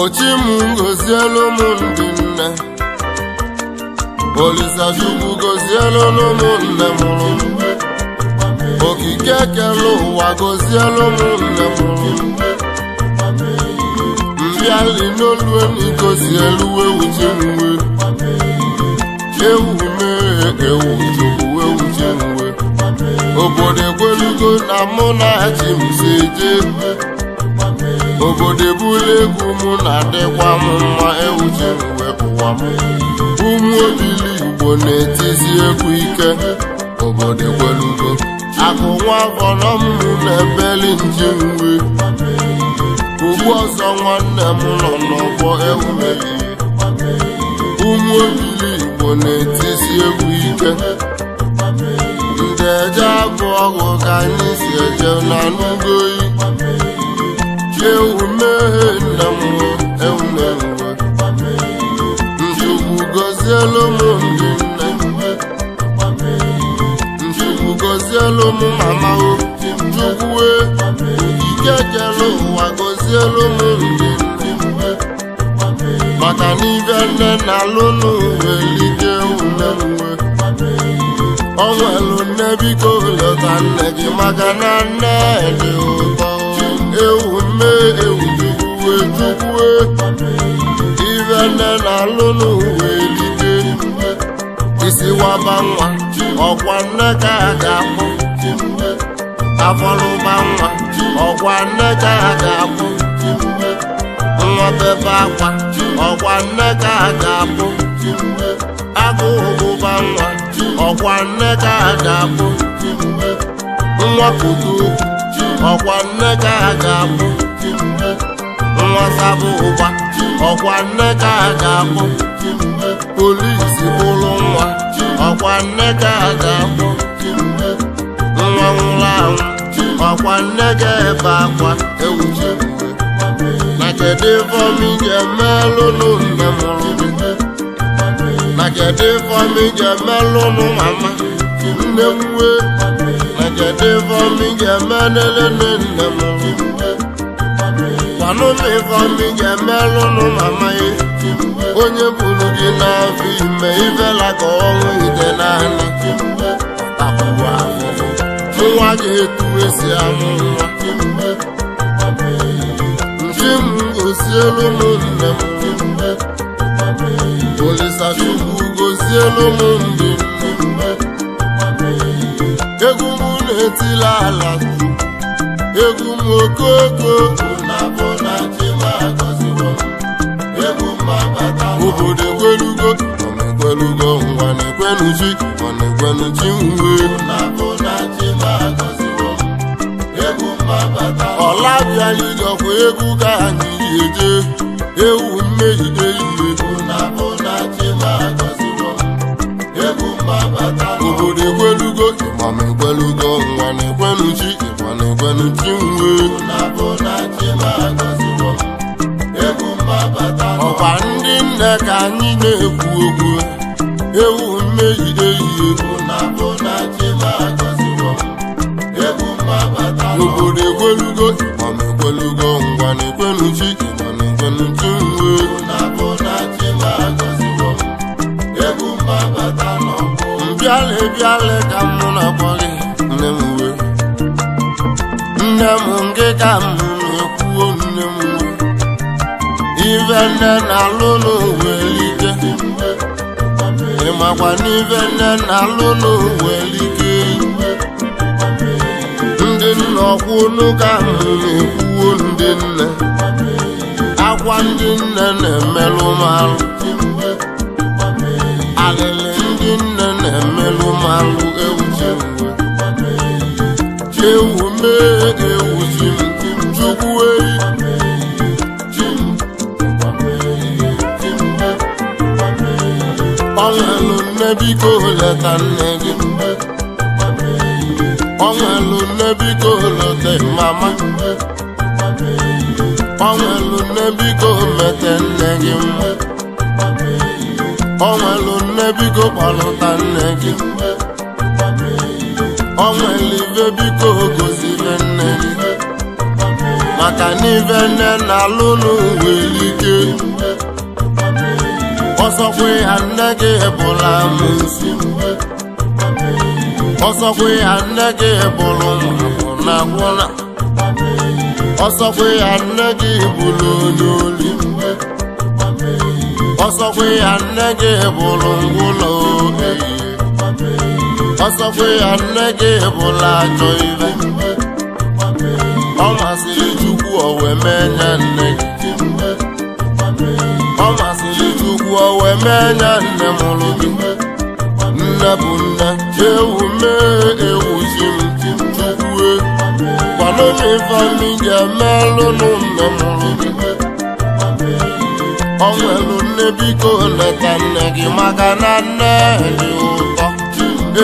Ochi m gozielu m ndị nne. Olisa Chukwu gozielu m nne mụrụ m. Okike kere ụwa gozielu m nne mụrụ m. Mbịali n'olu eni gozielu ewu chi mwe. Ewu mee ewu Chukwu ewu chi mwe. Obodo ekwelugo na mụ na chi m si eje. Obodo ebula egwu mụ na-adịkwa m mma ewu chi mwe ụwa m. Ụmụ obili Igbo na-etizi egwu ike. Obodo ekwelugo. Akụ nwa afọrọ m na-ebeli nji mwe. Ugbu ọzọ nwanne m nọ n'ọgbọ ewu melie. Ụmụ obili Igbo na-etisi egwu ike. Ndị eje abụ ọgwụ ka anyị si eje na nugoyi. Ewu meghe nna m, ewu na-ewe. Nchukwu gozielu m ndị nne. Nchukwu gozielu m mama o. Chukwu e, okike kere ụwa gozielu m ndị nne. Maka na ibe nne na-alụ n'ụwa elike ume uwe. Onwelu nne, biko lọta nne gị maka na nne dị ụtọ. Ewu mme ewu chukwu chukwu, ibe nne na-alụ n'ụwa elike. Isi waba nwa, ọkwa nne ka a ga-akpọ. Afọlụba nwa, ọkwa nne ka a ga-akpọ. Nwa bebe akwa, ọkwa nne ka a ga-akpọ. Agụụ gụba nwa, ọkwa nne ka a ga-akpọ. Nwa kuku, ọkwa nne ka a ga-akpọ. Nwa sabụ ụgba, ọkwa nne ka a ga-akpọ. Polisi bụrụ nwa, ọkwa nne ka a ga-akpọ. Nwa nwụrụ anwụ, ọkwa nne ga-ebe akwa ewu chi. Na kedu ifeọma ị ga-emelụnụ nne mụrụ gị? Na kedu ifeọma ị ga-emelụnụ mama nne m wee? Na kedu ifeọma ị ga-emelele nne mụrụ gị? Gwanụ m ifeọma ị ga-emelụnụ mama ya. Onye buru gị n'afọ ime ifela ka ọnwụ ite naanị takwuru ahụhụ. Nwa ga-etu esi amụ nwa. Nchi m gozielu m nne m. Olisa Chukwu gozielu m ndị nne. Egwu m na-etila ala, egwu m okoko. Obodo ekwelugo, ekwelugo ngwa na-ekwenu chi, ngwa na-ekwenu chi nwe. Ọla bịara ijọkwa egwu ka anyị ji eje ewu mmehide ihe. Obodo ekwelugo, ịgbam ekwelugo ngwa na-ekwenu chi, ịgba na-ekwenu chi nwe. Ọkwa ndị nne ka anyị na-ekwu okwu ewu mmehide ihe. Obodo ekwelugo, ịgbam ekwelugo ngwa na-ekwenu chi, ịgba na-ekwenu chi nwe. Mbịalị bịalị ka mụ na-akpọ gị nne m wee. Nne m nke ka m na-ekwuo nne m wee. Ife nne na-alụ n'ụwa elike. Ịmakwa n'ife nne na-alụ n'ụwa elike. Ndị nna ọkwụ ka m na-ekwuo ndị nne. Akwa ndị nne na-emelụ m alụ. Alịlị ndị nne na-emelụ m alụ ewu chi m. Ewu mee ewu chi m chukwu eyi. Ọnwelu nne, biko leta nne gị. Ọnwelu nne, biko leta mama. Ọnwelu nne, biko mete nne gị mma. Ọnwelu nne, biko kpọlụta nne gị. Ọnwelu ife, biko gozibe nne gị. Maka Maka n'ife nne na-alụ n'uwelike. Ọsọkwa ya nne gị bụla amụsụ, ọsọkwa ya nne gị bụrụ na gwụna, ọsọkwa ya nne gị bụrụ onye oli, ọsọkwa ya nne gị bụrụ ngwụlọ, ọsọkwa ya nne gị bụrụ ajọ ibe. Ọ masịrị Chukwu o wee mee nye nne gị, ọ masịrị Chukwu o wee mee nye nne mụrụ gị. Nne bụ nne, ewu mee ewu chi m. Chukwue kwanụ m ifeomi ga-emelụnụ nne mụrụ gị. Ọ nwelu nne, biko leta nne gị, maka na nne dị ụtọ.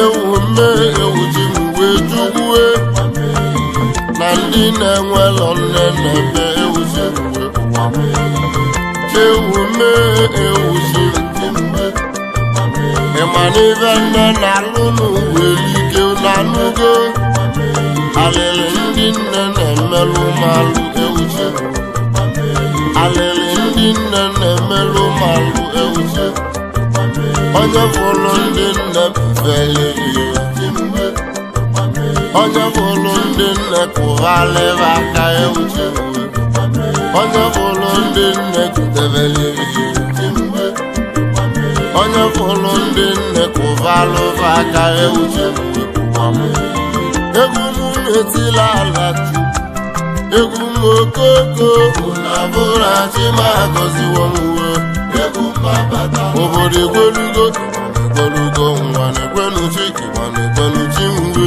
Ewu mee ewu chi m wee chukwue na ndị na-enwelọ nne na-ebe. Ewu chi m wee ụwa m, ewu mee ewu chi m. Ịma na ife nne na-alụ n'uwelike na anụgo alịlị ndị nne na-emelụ malụ. Ewu chi m, alịlị ndị nne na-emelụ malụ. Ewu chi, onye fụlụ ndị nne befele, onye fụlụ ndị nne kụghalịba aka. Ewu chi, onye fụlụ ndị nne kutebele, onye fụlụ ndị nne kụvalụva aka. Ewu chi, egwu m etila ala Chukwu, egwu m okoko na bụra chi ma gọziwo m uwe. Obodo egwelugo, egwelugo, nwa na-ekwenu chi, ịgba na-ekwenu chi mgbe.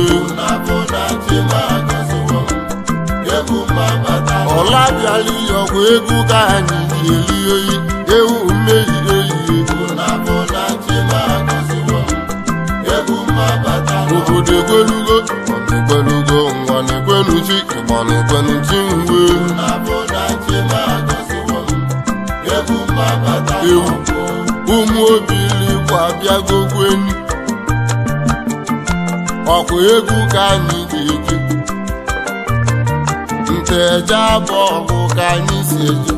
Ọla bịala iyi ọgwụ egwu ka anyị ji eli oyi. Ewu mmehie eyi. Obodo egwelugo, egwelugo, nwa na-ekwenu chi, ịgba na-ekwenu chi mgbe. Ewu ụmụ obiligbo abịagokweni, ọkụ egwu ka anyị ji eje nteje abụ ọgụ ka anyị si eje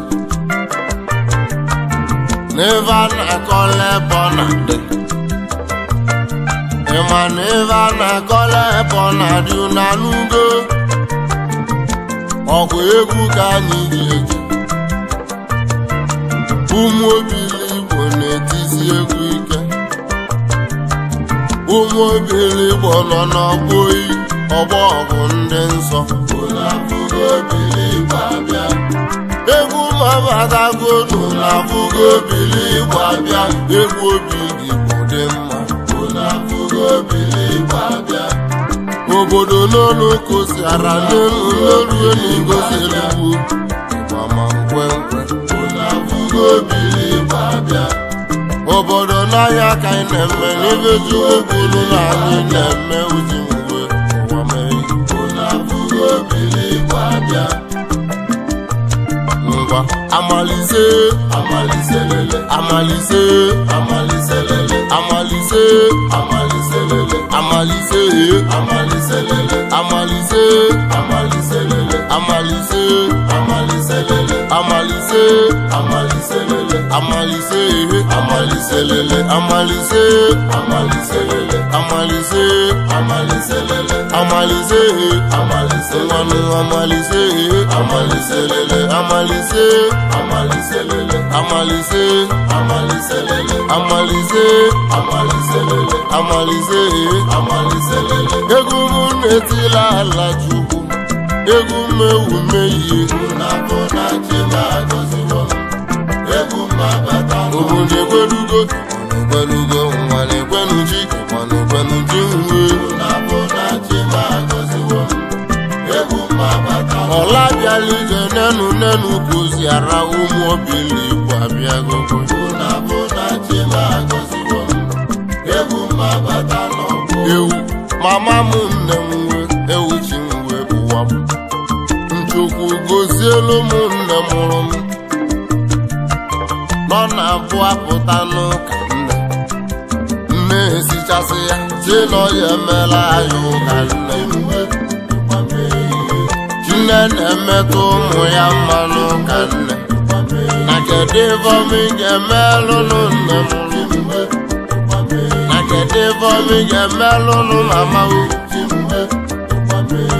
n'ebe a na-akọla ebe ọ na-adị. Ịma na ebe a na-akọla ebe ọ na-adị na n'ugo ọgụ egwu ka anyị ji eje. Ụmụ obiligbo na-etisi egwu ike. Ụmụ obiligbo nọ n'ọgbọ oyi, ọgbọ ọgụ ndị nsọ. Egwu mabatagodu na abụgo obiligbo abịa. Egwu obiligbo dị mma. Obodo n'olu kosiara n'elu n'olu n'egosi elugwu ịgbama nkwenkwe. Obodo n'ahịa ka anyị na-eme n'ife Chukwu kwuru na anyị na-eme uji mgbe ụwa mere. Ngwa amalise, amaliselele, amalise, amaliselele, amalise, amaliselele, amalise, amaliselele, amalise, amaliselele, amalise, amaliselele, amalise, amaliselele, amalise, amaliselele, amalise, amaliselele, amalise, amaliselele, amalise, amaliselele, amalise, amaliselele, amalise, amaliselele, amalise, amaliselele, amalise, amaliselele, amalise, amaliselele. Egwu m na-etila ala Chukwu, egwu m ewu meyie. Obodo egwelugo, egwelugo, nwa na-ekwenu chi, ịgba na-ekwenu chi nwe. Ọla bịala ije nenu nenu kụziara ụmụ obiligbo abịagogo. Ewu mama m, nne m nwe ewu chi m wee ụwa m. Nchukwu gozielu m nne mụrụ m nọ na-abụ apụta n'ụka, nne nne esichasị ya si na ọ ya emela anyị ụka. Nne nne Nne na-emetụ ụmụ ya mma n'ụka nne. Na kedu ife ọma ị ga-emelụnụ nne mụrụ? Na kedu ife ọma ị ga-emelụnụ mama o?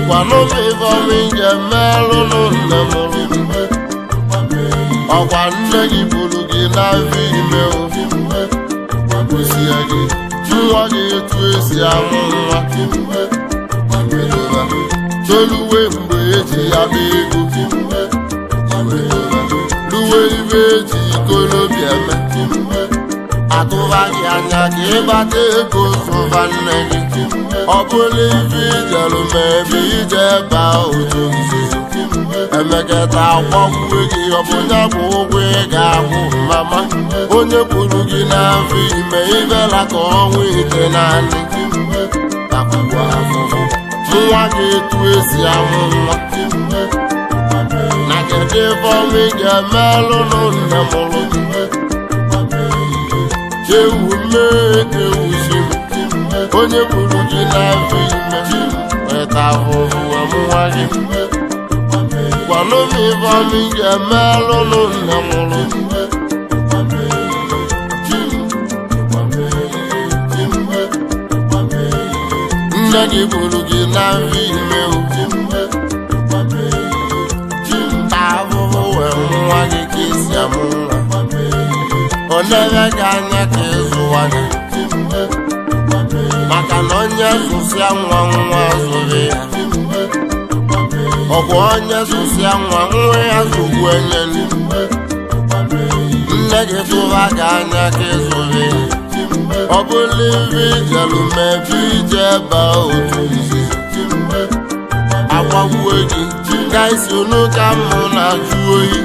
Gwanụ m ife ọma ị ga-emelụnụ nne mụrụ. Ọkwa nne gị buru gị n'afọ ime o, kụzie gị nwa gị etu esi amụ nwa, toluwe mgbe eji ya bụ ego, ruwe ibe eji ikolobịa eme, atụba gị anya ka ịbata ego zụba nne gị. Ọ bụla ife ijeru ma ebe ije baa otu nzuzo, emeketa akwọkwue gị. Ọ bụ ya bụ ụgwọ ị ga-akwụ mama onye gburu gị n'afọ ime ibela ka ọnwa ite naanị takwuo afụfụ nwa gị etu esi amụ nwa. Na kedu ife ọma ị ga-emelụnụ nne mụrụ gị? Ewu mee ewu si m, onye gburu gị n'afọ ime weta ahụhụ nwa gị. Gwanụ m ife ọma ị ga-emelụnụ nne mụrụ gị. Nne gị buru gị n'afọ ime o, taa ahụhụ wee nwa gị ka esi amụ nwa. Ọ na-enye gị anya ka ịzụwa gị, maka na onye zụsịa nwa, nwa zụrụ ya. Ọkwa onye zụsịa nwa, nwa ya zụgbu enye nne gị tụba gị anya ka ịzụrụ ya. Ọ bụla ife ijeru mebe ije baa otu nzuzo, agbagbuo gị ka isi unu ka mụ na-ajụ oyi.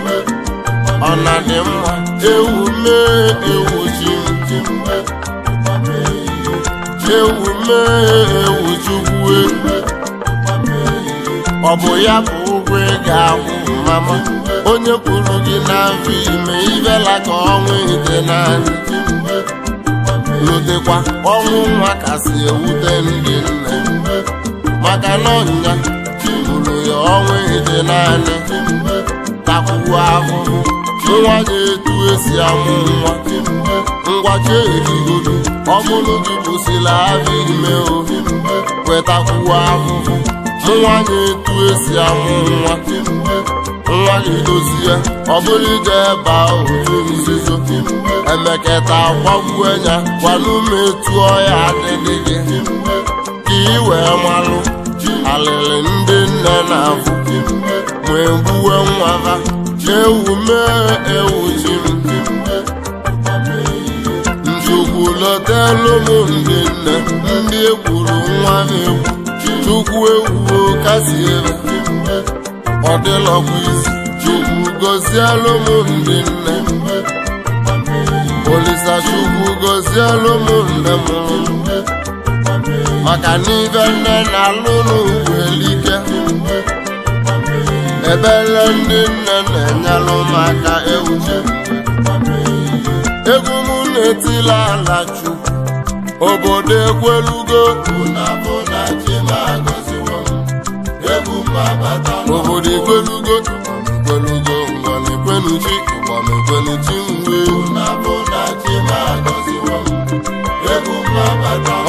Ọ na dị mma? Ewu mee ewu ji m, ewu mee ewu chukwu. Ọ bụ ya bụ ụgwọ ị ga-akwụ mama onye kwuru gị n'afọ ime ibela ka ọnwa ite naanị. Lotekwa, ọnwụ nwa kasị ewute ndị nne, maka na ọnya gburu ya ọnwa ite naanị, takwuo ahụhụ nwa ga-etu esi amụ nwa. Ngwa cherigodo, ọ bụrụ gị kwụsịrị afọ ime o, wetakwuo ahụhụ nwa ga-etu esi amụ nwa. Nwa gị dozie, ọ bụrụ ije baa otu nzuzo, emeketa gbagbuo ya. Gwanụ m etu ọya adịdị gị ka ị wee malụ alịlị ndị nne na-afụ ma egbuwe nwa ha. Ewu mee ewu ji m, nchukwu lọtelu m ndị nne ndị egburu nwa ha egbu. Chukwu ewuo kasiere ọ dịlọkwa isi. Chukwu gozielu m ndị nne. Olisa Chukwu gozielu m nne m, maka n'ibe nne na-alụ n'ugwu elike. Ebele ndị nne na-enyelụ m aka. Ewu egwu m na-etila ala Chukwu, obodo ekwelugo. Obodo ekwelugo, ekwelugo, ngwa na-ekwenuchi ịgbam ekwenuchi mgbe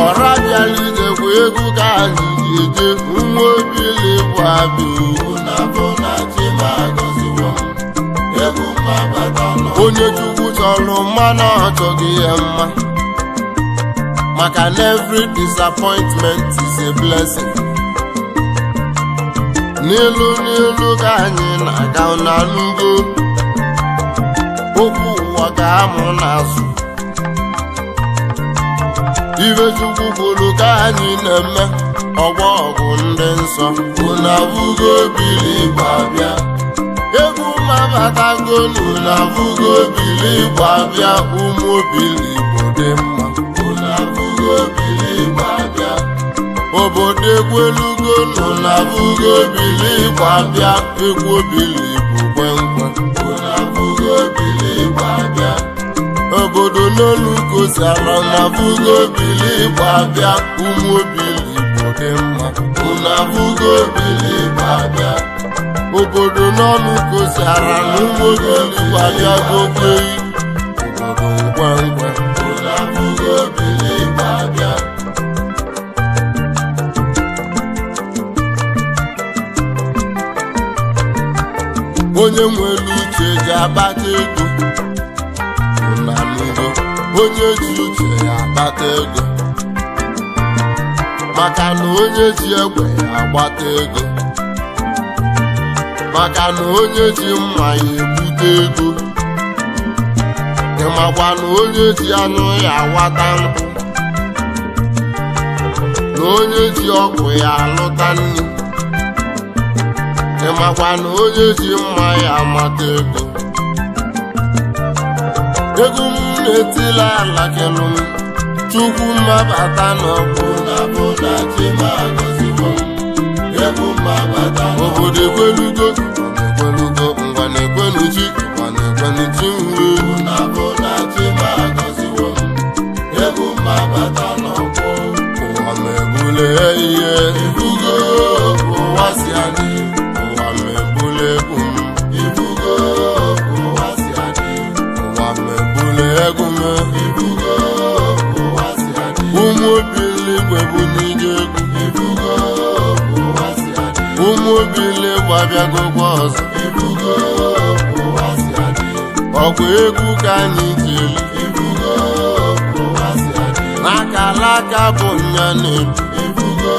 ọra bịara ijekwa egwu ka anyị ji eje nwa obili bụ abịa. Onye Chukwu chọrọ mma na ọ chọghị ya mma, maka na every disappointment is a blessing. N'ilu n'ilu ka anyị na-aga na n'ugbo, okwu ụwa ga-amụ n'azụ. Ibe Chukwu kwuru ka anyị na-eme. Ọgbọ ọgụ ndị nsọ, unu abụgo bili igbo abịa. Egwu mabatagonu na abụgo bili igbo abịa. Ụmụ obili Igbo dị mma, unu abụgo bili igbo abịa. Obodo egwuelugo nụ na abụgo bili igbo abịa. Egwu obili Igbo kwenkwe, unu abụgo bili igbo abịa. Obodo n'olu kosiara na abụgo bili igbo abịa. Ụmụ obili Igbo dị mma, unu abụgo bili igbo abịa. Obodo n'ọnụ kosiara na ụmụ obiligbo abịago kweyi. Obodo ngwangwa. Unu abụghị obiligbo abịa. Onye nwere uche ji akpata ego. Unu anụgo, onye ji uche ya akpata ego. Maka na onye ji egbe ya agbata ego. Maka na onye ji mma ya ebute ego. Ịmakwa na onye ji anụ ya awata nkwụ. Na onye ji ọgwụ ya alụta nri. Ịmakwa na onye ji mma ya amata ego. Egwu m na-etila ala kelu m. Chukwu mmabata n'ọkụ. Unu abụ na chi m agọziwo m. Egwu mmabata n'ọgbọ. Obodo ekwelugo, ekwelugo, ngwa na-ekwenu chi, ngwa na-ekwenu chi nwe. Unu abụ na chi m agọziwo m. Egwu mmabata n'ọgbọ. Ụwa mebule ihe, Ibugo ụwa si adị. ụwa mebule egwu m, Ibugo ụwa si adị. ụwa mebule egwu m. Ibugo ụwa si adị. Ụmụ obiligwe bụ n'ije egwu. Ibugo ụwa si adị. Ụmụ obiligwe abịagokwa ọzọ. Ibugo ụwa si adị. Ọkwa egwu ka anyị ji elu. Ibugo ụwa si adị. N'aka alaka bụ nya na-ebu. Ibugo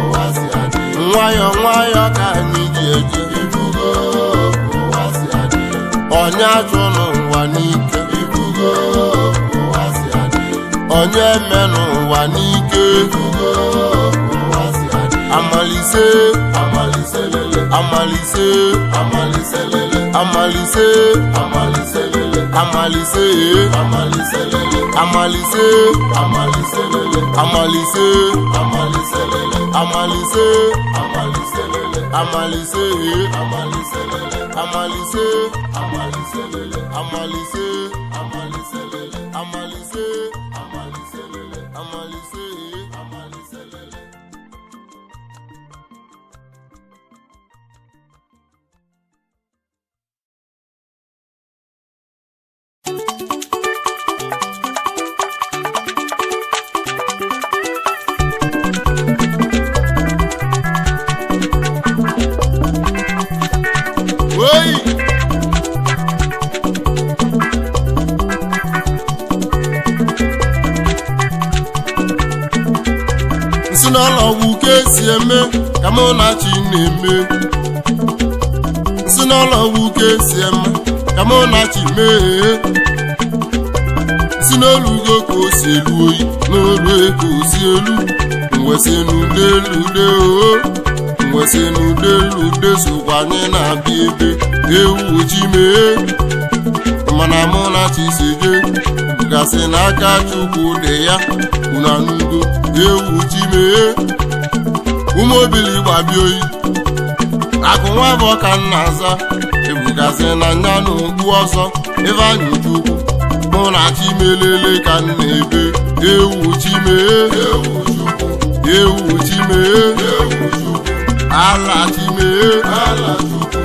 ụwa si adị. Nwayọọ nwayọọ ka anyị ji eje. Ibugo ụwa si adị. Onye achụ n'ụwa n'ike. Ibugo ụwa si adị. Onye eme n'ụwa n'ike. Ibugo ụwa si adị. Amalise, Amalise lele. amalise, Amalise lele. amalise, Amalise lele. amalise, Amalise lele. amalise, Amalise lele. amalise, Amalise lele. amalise, Amalise lele. amalise, Amalise lele. amalise, Amalise lele. amalise, Amalise lele. amalise, Amalise lele. amalise. Amalise lele. Oyi! Nsị n'ụlọ ọgwụ ka esi eme ka mụ na chi na-eme. Nsị n'ụlọ ọgwụ ka esi eme ka mụ na chi mee. Nsị n'olugo ka o si elu oyi n'olu ka o si elu. Mwesị n'udelude o. Mwesị n'udelude sokwa anyị na-abịa ebe ewu chi mee. Mana mụ na chi si je gasị n'aka Chukwu dị ya. Unu anụgo ewu chi mee. Ụmụ obili gbabie oyi. Akụ nwa bụ ka m na-aza. Ebugasị na nya na okpu ọsọ. Ifeanyị Chukwu mụ na chi melele ka m na-ebe. Ewu chi mee. Ewu Chukwu. Ewu chi mee. Ewu Chukwu. Ala chi mee. Ala Chukwu.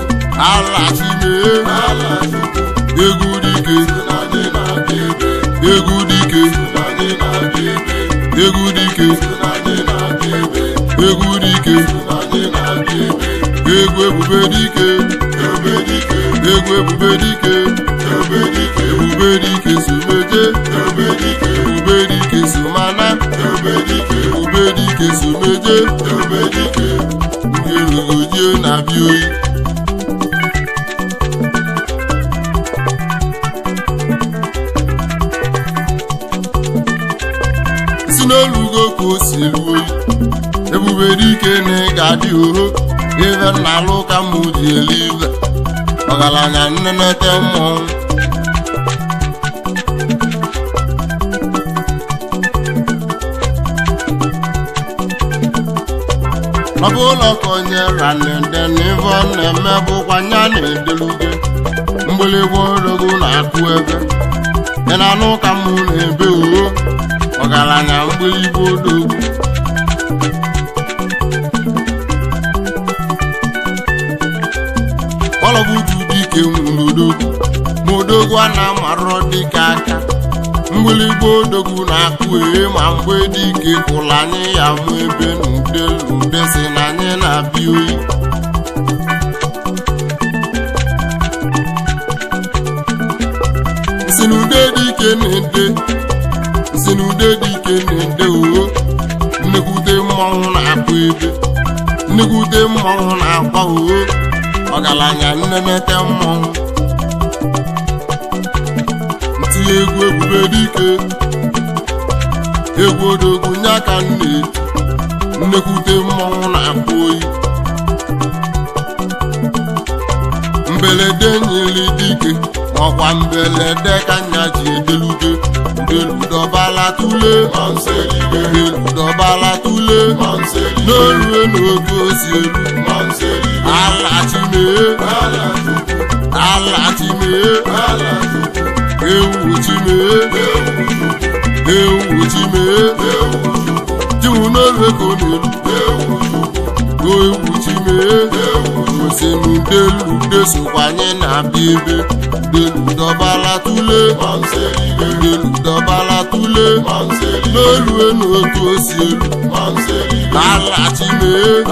Ala chi mee. Ala Chukwu. Egwu dike. Na anyị na-abịa ebe. Egwu dike. Na anyị na-abịa ebe. Egwu dike. Na anyị na-abịa ebe. Egwu dike. Na anyị na-abịa ebe. Egwu ebube dike. Ebube dike. Egwu ebube dike. Ebube dike. Ebube dike sumeje. Ebube dike. Ebube dike sumana. Ebube dike. Ebube dike sumeje. Ebube dike. Ndị erugojie na-abịa oyi. Si n'olugo ka o si elu oyi. Ebube dike na ị ga-adị oho. Ife nna alụ ka mụ ji elu ife. Ọgaranya nnenete mmọnwụ. Ọ bụ ụlọ ka onye ranede na ife ọ na-eme bụkwa nya na-edeluge. Mgbịlịgba odogwu na-akụ ebe. Ị na-anụ ka mụ na-ebe oho. Ọgaranya mgbịlịgba odogwu. odogwu, ma odogwu a na-amarọ dike aka. Mgbịlịgba odogwu na-akụ ee, ma mgbe dike kwụrụ anyị ya mụ ebe n'ude lude si na anyị na-abịa oyi. Si n'ude dike na-ede, si n'ude dike na-ede oo. Nnekwute mmọnwụ na-akụ ebe, nnekwute mmọnwụ na-akwa oo. Ọgaranya nnenete mmọnwụ ntinye egwu ebube dike, egwu odogwu nya ka m na-eti. Nnekwute mmọnwụ na-akpụ oyi. Mbelede nyere dike, ọkwa mbelede ka nya ji edelude udeludọbala tule, udeludọbala tule n'olue n'oge ozi elu. Alachimee, alachimee, ewu chimee, ewu chimee, jiwu n'olu ego n'elu, ewu chimee. Osenudelude sokwa anyị na-abịa ebe udeludọbala tule, udeludọbala tule n'olu n'otu osi elu. Alachimee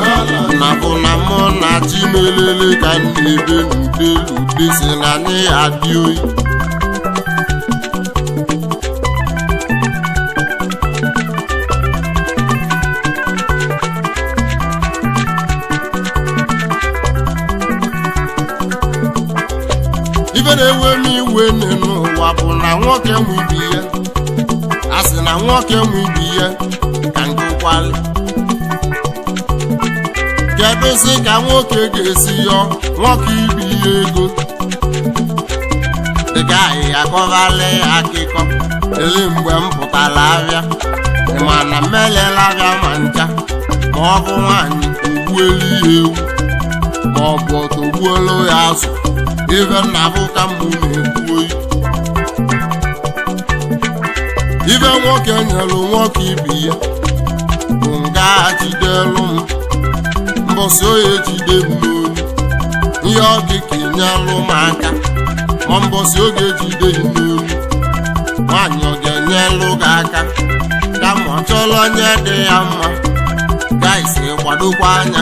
na bụ na mụ na chimelele ka m na-ebe n'udelude si na anyị adị oyi. Ife na-ewe m iwe n'ụwa bụ na nwoke nwe ibi ya, a sị na nwoke nwe ibi ya ka nkụkwalị. Kedụzi ka nwoke ga-esi yọọ nwoke ibi ya ego? Dịka ahịhịa kọvalị akịkọ ele mgbe m pụtara abịa, ma na mmelela abịa ma ncha, ma ọ bụ nwaanyị ogbuelu ya ewu, ma ọ bụ ọtọgbuolu ya azụ. Ife nna bụ ka mụ na-ekwu oyi. Ife nwoke nyelu nwoke ibi ya bụ nga jidelu m mbọsị oye jide m n'olu ihe ọ dị ka enyelụ m aka, ma mbọsị oge jide m n'olu nwaanyị ọ ga-enyelụ gị aka, kama ọ chọrọ onye dị ya mma. Gaisi gbadokwa anya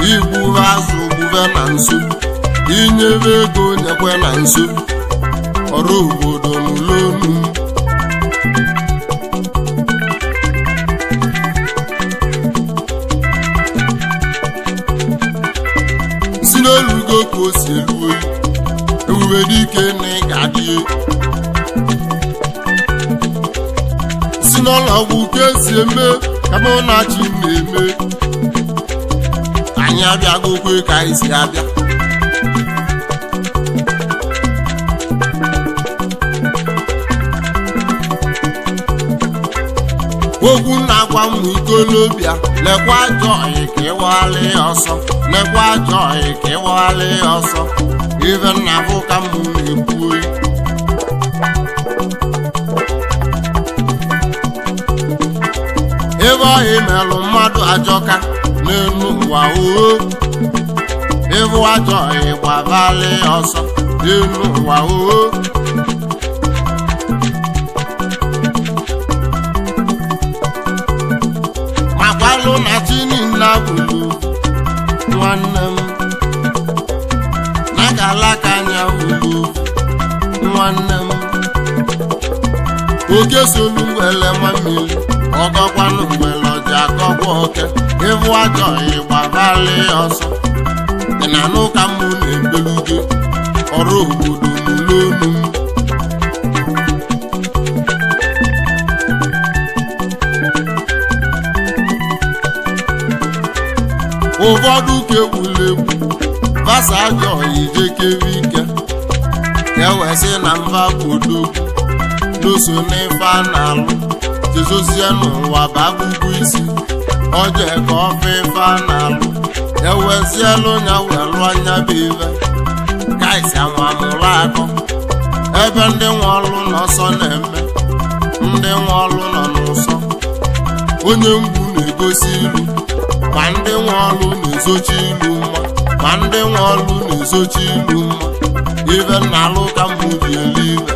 igbube azụ gbube na nso, inyebe ego nyekwe na nso. Ọrụ obodo n'ụlọonu m. Si n'olugo ka o si elu oyi, ewube dike na ị ga-adị. Si n'ụlọọgwụ ka esi eme ka mụ na chi na-eme. Anyị abịagokwe ka anyị si abịa. Okwu na-agwa ụmụ ikolobịa, lekwa ajọ ọyị ka ịwaghalị ya ọsọ, lekwa ajọ ọyị ka ịwaghalị ya ọsọ. Ife nna bụ ka mụ na-ekwu oyi. Ebe ọyị melụ mmadụ ajọka n'elu ụwa oo, ịbụ ajọ ọyị gbabalị ya ọsọ n'elu ụwa oo. Makwalụ na chininna bụlu nwanne m, na galaka anya bụlu nwanne m. Oke solu ngwele nwa mmiri, ọgọkwanụ ngwele ọja akọgwa oke. Ịbụ ajọ ịgbabalị ọsọ, ị na-anụ ka mụ na-ebeluge ọrụ obodo n'ụlọonu m. Ụfọdụ ka egwuregwu gbasa ajọ ijekere ike ka ewesị na mba bụ odogwu n'oso n'ife a na-alụ, jezozie n'ụwa bụ agụgụ isi oje ka ọfe ife a na-alụ, ewezielu ya welụ anya bụ ife kaisi amamụrụ akọ. Ebe ndị nwe ọlụ n'ọsọ na-eme, ndị nwe ọlụ nọ n'ụsọ. Onye mgbu na-egosi ilu, ma ndị nwe ọlụ na-ezochi ilu mma, ma ndị nwe ọlụ na-ezochi ilu mma. Ife nna alụ ka mbụ ji eli ife.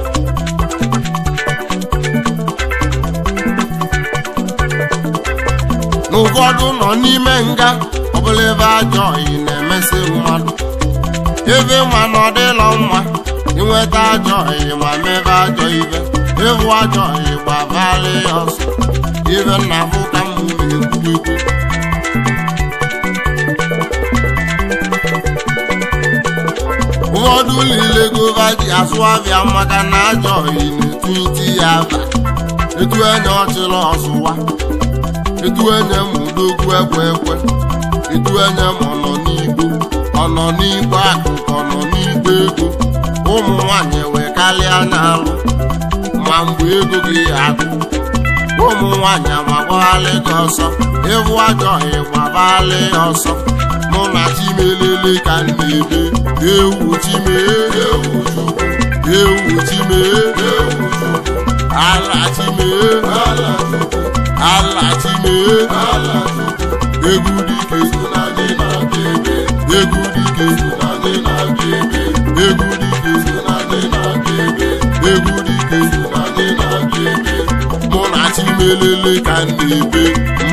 N'ụfọdụ nọ n'ime nga, ọbụla ebe ajọ oyi na-emesị mmadụ. Ebe nwa na ọ dịlọ mma inweta ajọ oyi ma mebe ajọ ife. Ịhụ ajọ oyi gbabalị ọsọ. Ife nna bụ ka m na-ekwu ekwu. Ụfọdụ niile gova ji asụ abịa maka na ajọ oyi na-etu iti ya aba. Etu enye ọchịrị ọzụwa, etu enye m udogwu ekwe ekwe, etu enye m ọnọ n'igbo, ọnọ n'igbo akụ ka ọnọ n'igbo ego. Ụmụ nwanyị wee karịa n'alụ ma mgbe ego gị agụ. Ụmụ nwanyị amagbaghalị gị ọsọ, ịhụ ajọ ịgbabalị ọsọ. Mụ na Chimelele ka m na-ebe. Ewu Chime, Ewu Chukwu, ewu Chime, ewu Chukwu, ala Chime, ala Chukwu, ala Chime, ala Chukwu, egwu dike, na anyị na-abịa ebe, egwu dike, na anyị na-abịa ebe, egwu dike, na anyị na-abịa ebe, egwu dike. na anyị na-abịa ebe. Mụ na Chimelele ka m na-ebe,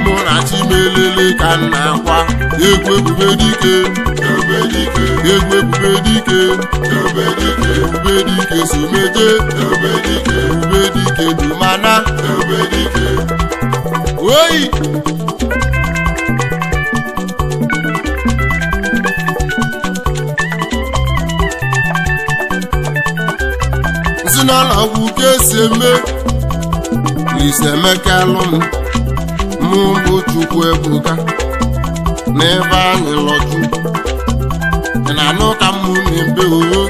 mụ na Chimelele ka m na-akwa. Egwu ebube dike, Ebube dike, egwu ebube dike, ebube dike, ebube dike someje, ebube dike, ebube dike dumana. ebube dike. Oyi! Nsi n'ụlọ ọgwụ ka esi eme. Olise Emeka lụ m, mụ bụ Chukwu Ebuka, n'ebe anyị lọchu. Ị na-anụ ka mụ na-ebe oo.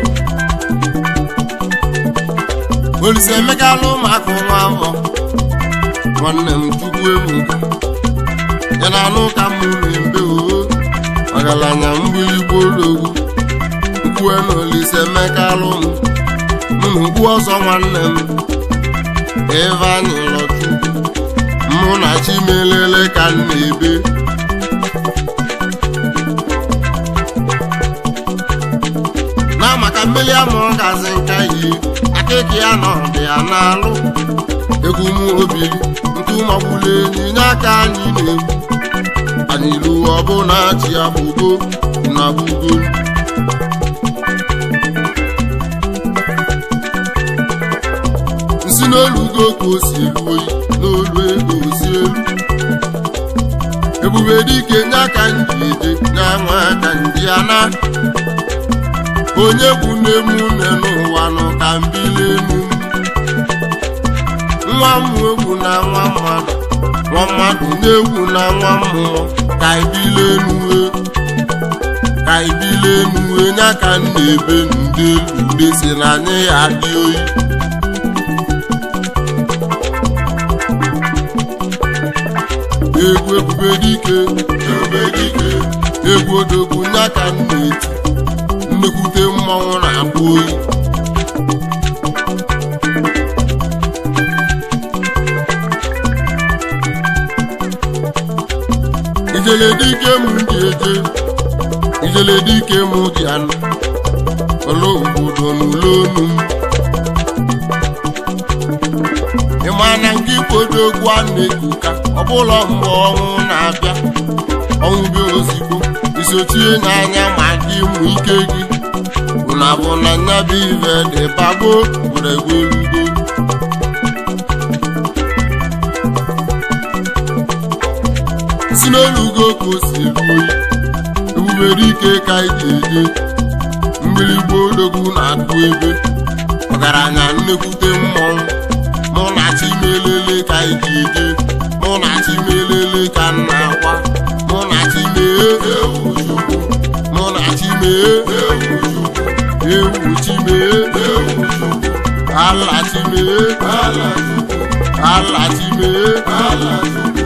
Olise Emeka lụ m akụ nwa afọ, nwanne m Chukwu Ebuka. Ị na-anụ ka mụ na-ebe oo. Ọgaranya mgbiligbo ologwu, nkwue na Olise Emeka lụ m, mụ na okpu ọzọ nwanne m. Ebe anyị lọchukwu, mụ na Chimelele ka m na-ebe. Na maka mmiri amụrụ gazi nka yi akịka ya nọ dị ya n'alụ. Egwu m obili ntu magbulu enyi nye aka anyị na-egwu. Anyị ruo ọbụna chi abụgo na bugo. Nsi n'olugo ka o si elu oyi n'olu ego o si elu. Ebube dike nye aka nji eje nye nwa aka nji ana. Onye bụ nne m nne n'ụwa nụ ka mbili enu m. Nwa m egwu na nwa mmadụ, nwa mmadụ na-egwu na nwa mmụọ. Ka ibili enu e, ka ibili enu e, nye aka m na-ebe ndị elu ude si na anyị ya adị oyi. Egwu ebube dike, Ebube dike, egwu odogwu nye aka m na-eti. Nnekwute mmọnwụ na-akpụ oyi. Ijele dike m ji eje, ijele dike m ji anụ, ụlọ obodo n'ụlọ onu m. Ị ma na nke ikwodo ogwu a na-ekuka ọbụla mgbe ọnwụ na-abịa. Ọnwụ bịa ozigbo, isochie n'anya ma gị mụ ike gị. Unu abụ na nya bụ ive dị bago gwere gwelugo. Si n'olugo ka o si elu oyi, ebubere ike ka anyị ji eje. Mgbịrịgba odogwu na-akụ ebe, ọgaranya nnekwute mmọnwụ. Mụ na Chimelele ka anyị ji eje, mụ na Chimelele ka m na-akwa. Mụ na Chimee, ewu Chukwu, mụ na Chimee, ewu Chukwu, ewu Chimee, ewu Chukwu, ala Chimee, ala Chukwu, ala Chimee. ala Chukwu.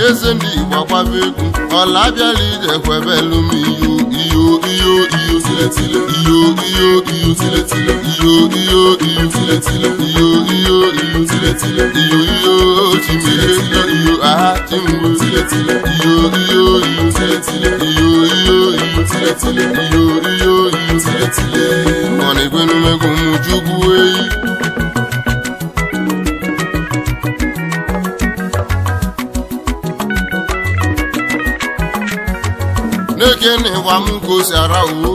na eze ndị Igbo akwaba egwu ọla abịala ije kwebelu m iyo iyo iyo iyo tiletile iyo iyo iyo tiletile iyo iyo iyo tiletile iyo iyo iyo tiletile iyo iyo chimile iyo aha chimwe tiletile iyo iyo iyo tiletile iyo iyo iyo tiletile iyo iyo iyo tiletile ọ na-ekwenumegwu m Chukwu eyi. N'eke na ịgwa m ka o si ara uwo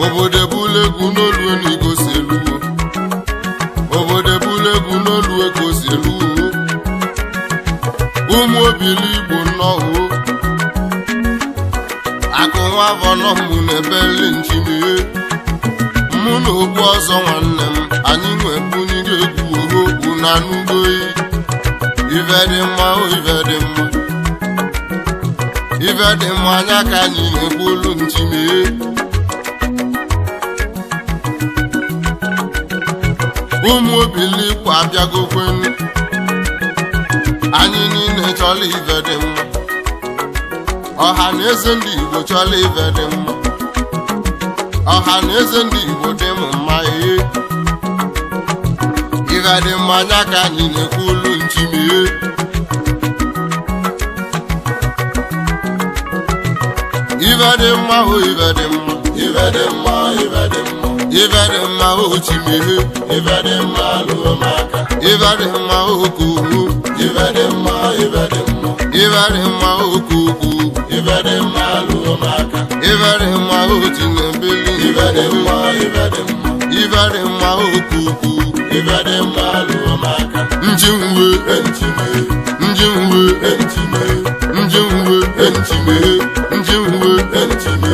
obodo ebula egwu n'olu enu si eluwo obodo ebula egwu n'olu ka o si eluwo ụmụ obili Igbo nnọọ akụ nwa avọnọ mụ na ebeli nchimie mụ na okpu ọzọ nwanne m anyị nwebunye egwu oho unu anụgoyi ife dị mma o ife dị mma ife dị mma anya ka anyị na-ekwu olu nchimie ụmụ obilikpo abịagokwenu anyị niile chọrọ ife dị mma ọha na eze ndị Igbo chọrọ ife dị mma ọha na eze ndị Igbo dị m mma ee ife dị mma anya ka anyị na-ekwu olu nchimie ife dị mma o ife dị mma Ife dị mma, ife dị mma, ife dị mma o chimie ife dị mma lụọ m aka. Ife dị mma okoko Ife dị mma, ife dị mma, ife dị mma okoko ife dị mma lụọ m aka. Ife dị mma o chinebeli Ife dị mma, ife dị mma, ife dị mma okoko ife dị mma lụọ m aka. Njinwe Enchime, njinwe enchime, njinwe enchime, njinwe enchime,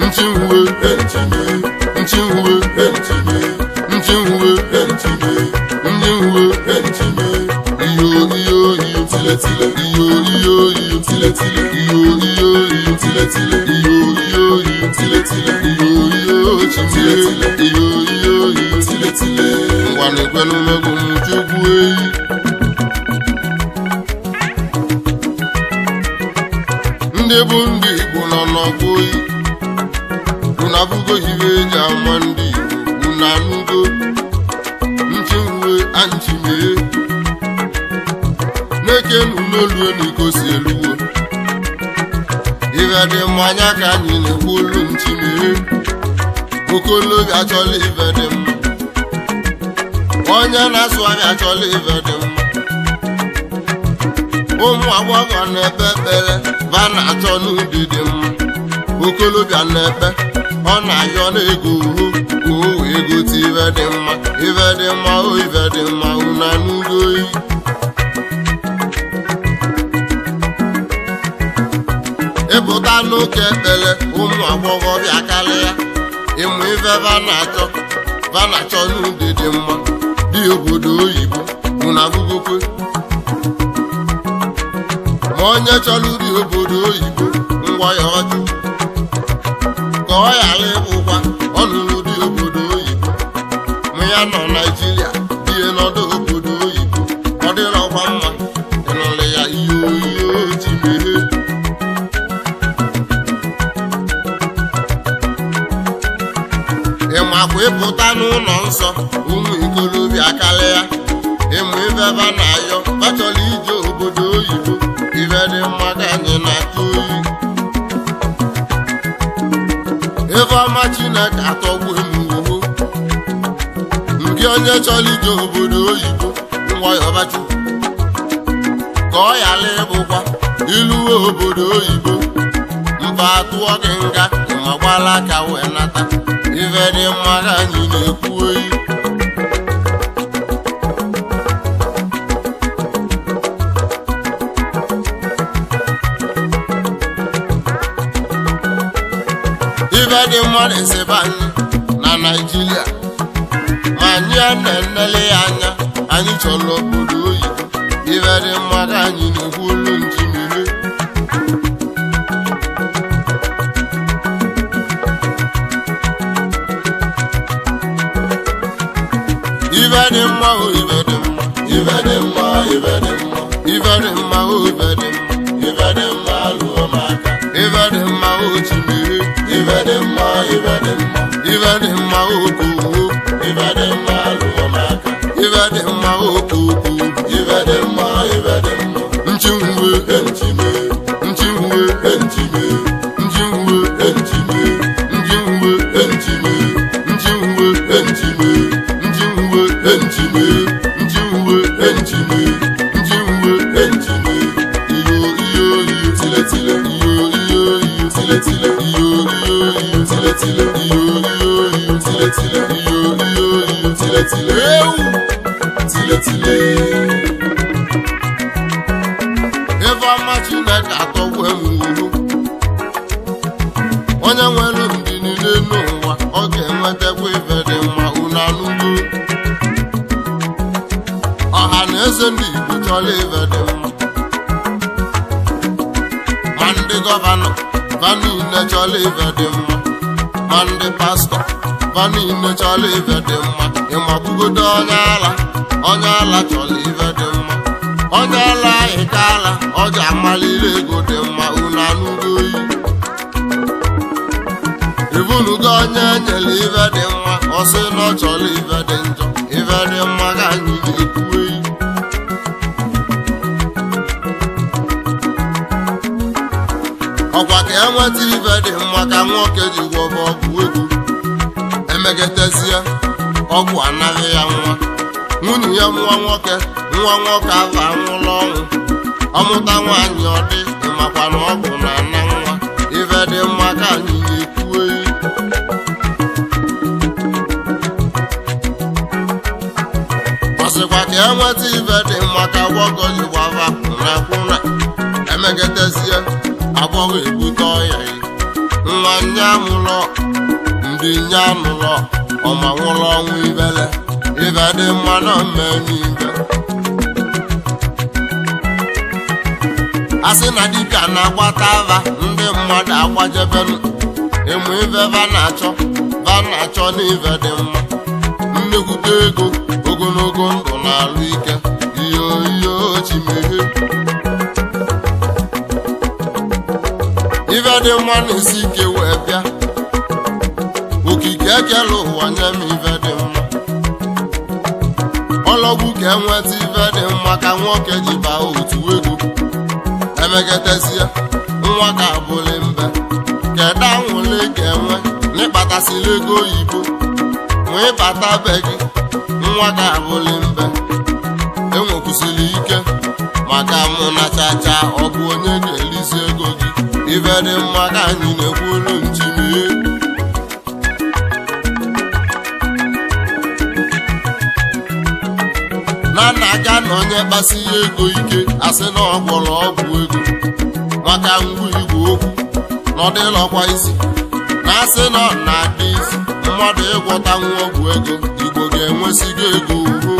njinwe enchime, njinwe enchime, njinwe enchime, njinwe enchime, iyo iyo iyo tiletile, iyo iyo iyo tiletile, iyo iyo iyo tiletile, iyo iyo iyo tiletile, iyo iyo chimie iyo iyo iyo tiletile. Ngwa na-ekwenumegwu m Chukwu eyi ndị bụ ndị Igbo nọ n'ọgbọ oyi unu abụgo iwe eji ama ndị Igbo unu anụgo nchiwe anchimie na-ekenu n'olu enu ka o si eluwo ife dị mma anya ka anyị na-ekwu olu nchimie okolobịa achọla ife dị mma onye na-asụ abịa achọla ife dị mma ụmụ agbọghọ na-ekpe ekpere va na-achọ n'ubi dị mma okolobịa na-ekpe ọ na-ayọ n'ego uhu ka o wee gote ife dị mma ife dị mma o ife dị mma unu anụgo oyi ịpụta n'ụka ekpere ụmụ agbọghọbịa karịa ịmụ ife va na-achọ va na-achọ n'ubi dị mma dị obodo oyibo unu abụgokwe ma onye chọrọ ụdị obodo oyibo ngwa ya ọjụ ka ọ ghara ịbụkwa ọnụnụ dị obodo oyibo mụ ya nọ Naijiria die nọdụ obodo oyibo ọ dịrọkwa mma ịnụrụ ya ihe oyiyo ji meghe ịmakwa ịpụta n'ụlọ nsọ ụmụ ikorobịa karịa ịmụ ife ba na-ayọ bachọrọ ije obodo oyibo ife dị mma ka anyị na-atụ oyi ife ọma Chineke atọgbu m uwo nke onye chọrọ ije obodo oyibo nwayọbachukwu ka ọ ghara ịbụkwa iluwe obodo oyibo mba atụọ gị nga ma gbala aka wee nata ife dị mma ka anyị na-ekwu oyi ife dị mma na-esebe anyị na Naịjirịa ma anyị a na-enele ya anya anyị chọrọ obodo oyibo ife dị mma ka anyị na-ekwu olu nchimire ife dị mma o ife dị mma Ife dị mma, ife dị mma, ife dị mma o ife dị mma. Ife dị mma lụọ m aka. Ife dị mma o chimere. Ife dị mma, ife dị mma. Ife dị mma o kowo. Ife dị mma lụọ m aka. Ife dị mma o koko. Ife dị mma, ife dị mma. Nchinwe. Enchime. Nchinwe. Enchime. Nchinwe. Enchime. Nchinwe. Enchime. Nchinwe. Enchime. Nchinwe. Enchime. Nchinwe. Enchime. Nchinwe. Enchime. Iyo iyo iyo. Tile tile. Iyo iyo iyo. Tile tile. Iyo iyo iyo. Tile tile. Iyo iyo iyo. Tile tile. Iyo iyo iyo. Tile tile. Ewu. Tile tile. Ife ọma Chineke atọgbu enwuru. Onye nwere ndị niile n'ụwa, ọ ga-enwetakwa ife dị mma. Unu anụgo? Ọha na eze ndị Igbo chọrọ ife dị mma. Ma ndị governor va niile chọrọ ife dị mma. Ma ndị pastor va niile chọrọ ife dị mma. Ịmakwugodo onye ala, onye ala chọrọ ife dị mma. Onye ala ịkaala, ọ ga-amalite ego dị mma. Unu anụgo oyi? Ibunugo onye enyere ife dị mma, ọ sị na ọ chọrọ ife dị njọ. Ife dị mma ka anyị na-ekwu eyi. Ọkwa ka enweta ife dị mma ka nwoke ji gwọba ọgwụ ego. Emegetezie, ọgwụ anaghị ya nwa nwunye ya, nwa nwoke, nwa nwoke ahụ anwụla ọnwụ. Ọmụta nwaanyị, ọ dị ịmakwa na ọgwụ na-ana nwa. Ife dị mma ka anyị na-ekwu eyi. Ọ sịkwa ka enweta ife dị mma ka gwọgọ ji gbava kwụna kwụna. Emegetezie, agbọghọ ebute ọya ya. Nwa nya amụlọ, ndị nya anụlọ, ọma nwụrụ ọnwụ ibele. Ife dị mma na mmemme ibe. A sị na dibịa na-agbata ava, ndị mmadụ agbajebenu ịmụ ife va na-achọ. Va na-achọ n'ife dị mma: nnekwute ego, ogologo ndụ na alụ ike. Iyo iyo chimeghe. Ife dị mma na-esi ike wee bịa. Okike ekele ụwa nye m ife dị mma. Ọlọgwụ ka enweta ife dị mma ka nwoke ji baa otu ego. Emegetezie, nwa ka abụlị mbe. Kedu anwụlị ga-enwe n'ịkpatasịla ego oyibo ma ịbata be gị? Nwa ka abụlị mbe. Enwekwusịrị ike maka mụ na chacha. Ọ bụ onye ga-elizi ego gị? Ife dị mma ka anyị na-ekwulu nchimie. Na na-aga na onye kpasi ya ego ike, asị na ọ gwọrọ ọgwụ ego maka ngwa igwe okwu na ọ dịlọkwa isi na asị na ọ na-adị isi mmadụ ịgwọta nwa ọgwụ ego. Igbo ga-enwesigo ego uhu.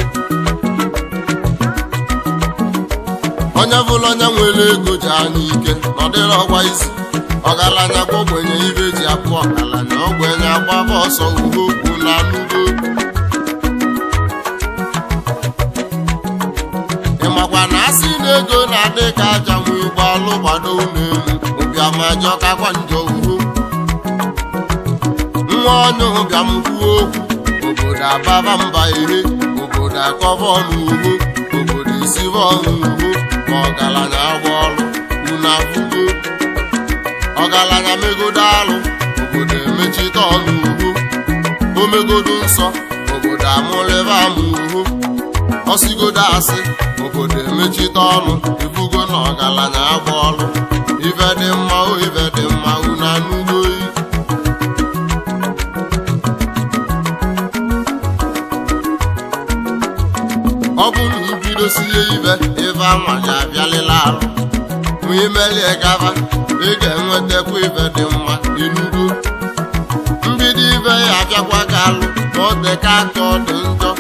Onye bụla onye nwere ego ji anya ike na ọ dịlọkwa isi. Ọgaranya kwa ogbenye ibe ji apụ ọgaranya, ogbenye agbaba ọsọ. Uho okwu na anụgo. Ị makwa na asị na ego na-adị ka aja nwa igbo alụ gbado ụlọ elu. Ụbịam ajọkakwa njọ. Uho nwa onye ụbịam kwuo okwu, obodo ababa mba ere, obodo akọba ọnụ. Uho obodo esibe ọnụ. Uho ma ọgaranya agba ọrụ. Unu afụgo ọgaranya megodo alụ, obodo emechite ọnụ. Uho omegodo nsọ, obodo amụlebe amụ. Uho ọsigodo asị, obodo emechite ọnụ. Ibugo na ọgaranya agba ọrụ. Ife dị mma o, ife dị mma. Unu anụgo oyi? Ọ bụ na ibido sie ibe, ife anwa ga-abịalịla arụ. Ma imelie gaba, ị ga-enwetakwa ife dị mma. Inugo mbido ibe ya abịakwa ga alụ ma ọ dị ka aka ọ dị njọ,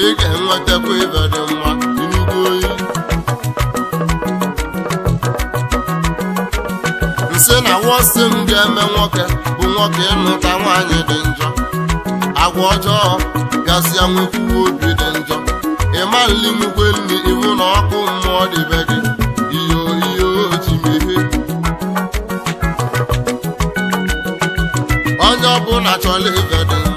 ị ga-enwetakwa ife dị mma. Inugo oyi? Nsị na wọsị m ga-eme nwoke bụ nwoke ịnụta nwaanyị dị njọ, agwa ọjọọ, bịazịa nwekwuo obi dị njọ. Ịma nli nwukwe nri iwu na ọkụ mmụọ dịbe gị. Iyo Onye ọbụla chọrọ ife dị mma.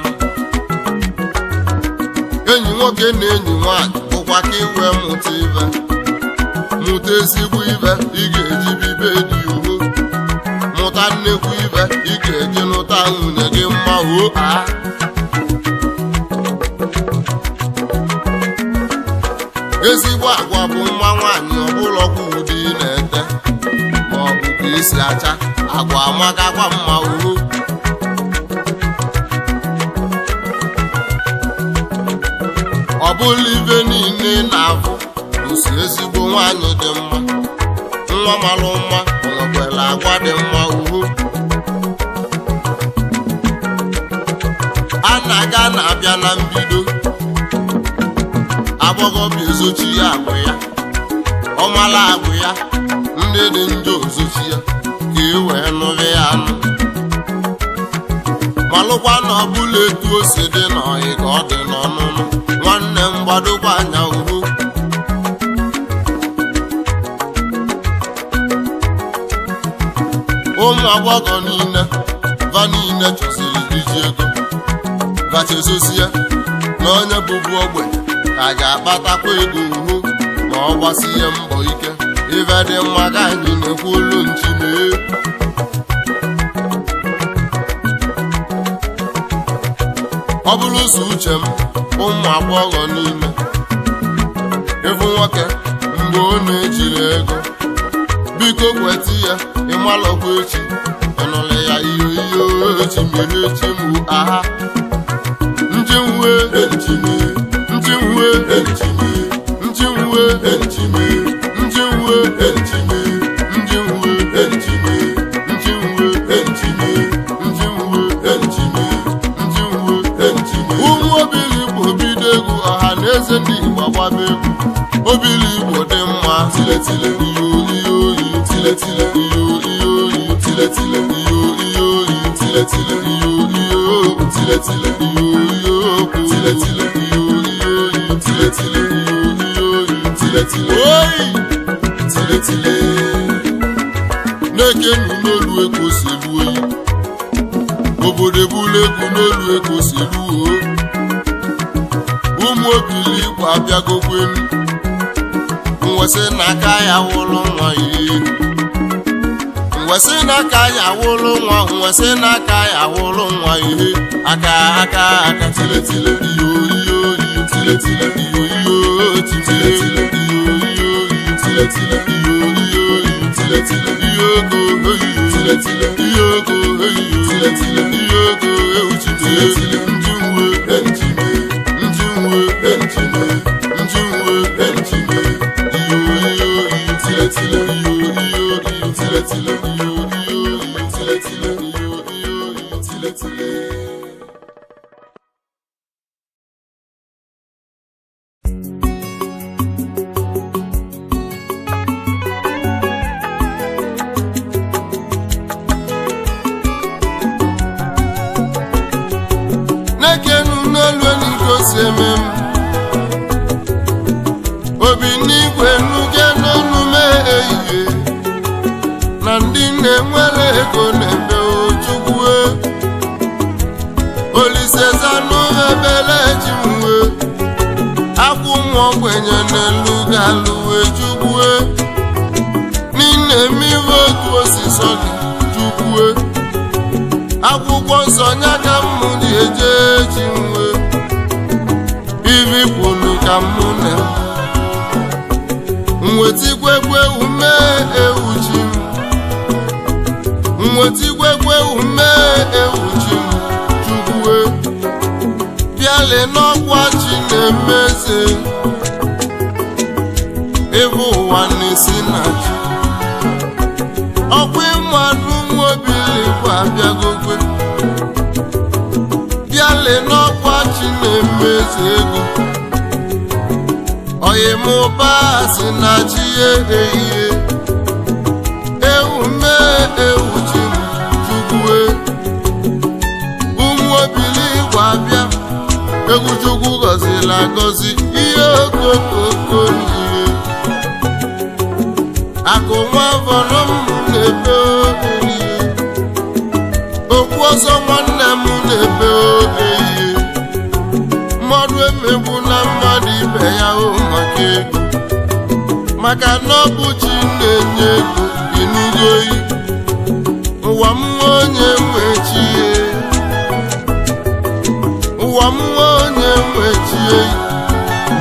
Enyi nwoke na enyi nwaanyị bụkwa ka iwe mụta ife, mụta ezigbo ife ị ga-eji bibe dị uho, mụta nnekwu ife ị ga-eji nụta nwunye gị mma hoo a. Ezigbo agwa bụ nwa nwaanyị ọbụlọkwa ụdị ị na-ete ma ọ bụ ka esi acha agwa amakakwa mma uhu. Ọ bụla ibe niile na-afụ osi ezigbo nwaanyị dị mma, nwa malụ mma o nwekwara agwa dị mma uhu. A na-aga na-abịa na mbido agbọghọbịa ezochi ya agwụ ya, ọmala agwụ ya, ndị dị njọ ozochi ya ka e wee nụrụ ya anụ. Malụkwa na ọbụla etu o si dị n'ọyị ka ọ dị n'ọnụnụ, nwanne m gbadokwa anya uhu. Ụmụ agbọghọ niile va niile chọsiri iji ego vachezosie na onye bụbu ogbenye ka ga-akpatakwa ego uhu ma ọ gbasie mbọ ike. Ife dị mma ka anyị na-ekwu olu nchi mee. Ọ bụrụ ụzọ uche m, ụmụ agbọghọ niile ịfụ nwoke mgbe ọ na-ejiri ego, biko kweta ya, ịmalọkwa echi ịnụla ya iyo iyo echi mere echi mụ aha njinwe ejime njinwe ejime njinwe ejime njinwe ejime njinwe ejime njinwe ejime njinwe ejime njinwe ejime. Ụmụ obili Igbo bido egwu, ọha na eze ndị Igbo agbaba egwu. Obili Igbo dị mma, tiletile iyo iyo iyo tiletile iyo iyo iyo tiletile iyo iyo iyo tiletile iyo iyo tiletile iyo iyo tiletile iyo iyo iyo tiletile iyo iyo iyo tiletile oyi tiletile. Na-ekenu n'olu eko si elu oyi, obodo ebulu egwu n'olu eko si elu o. Ụmụ obili Igbo abịagokwenu, mwesị n'aka ya wụlụ nwa ihe, mwesị n'aka ya wụlụ nwa, mwesị n'aka ya wụlụ nwa ihe. Aka aka aka tiletile iyo iyo iyo tiletile iyo iyo tiletile iyo iyo iyo tiletile iyo iyo iyo tiletile iyo go iyo tiletile iyo go iyo tiletile iyo go euchi tiletile njinwe enjime njinwe enjime njinwe enjime iyo iyo iyo tiletile iyo iyo iyo tiletile iyo iyo iyo tiletile iyo iyo iyo tiletile. N'ekenu n'olu eniko si eme m, obi n'igwe nuge n'ọnụ mee ehihie, na ndị na-enwere ego na-eme Ochukwu. Olise zanụ ebele ji mwe akwụ nwa ogbenye n'elu ga-alụwe Chukwu. N'ime ime otu osisi gị Chukwu, akwụkwọ nsọ nya ka mụ ji eje echi nwe ivi kwunu ka mụ na nwetigwegwe ume ewuchi m, nwetigwegwe ume ewuchi m Chukwu. Bịali n'ọkwa chi na-emeze ịbụ ụwa na-esi na chi, ọkwa ịmanụ nwa obili Igbo abịagokwe. Bịali n'ọkwa chi na-emeze ego, oyimụba si na chi ehihie ewu mee ewu chi m Chukwu. Ụmụ obili Igbo abịa, egwu Chukwu gọziri agọzi ihe okokoko ihe akụ nwa vọrọ m na-ebe orie okwu ọzọ nwanne m na-ebe ehihie. Mmadụ emegbu na mmadụ ibe ya o maka ego, maka na ọ bụ chi na-enye ego. Ịnụgo oyi ụwa m nwa onye nwe chi ye. Ụwa m nwa onye nwe chi ye.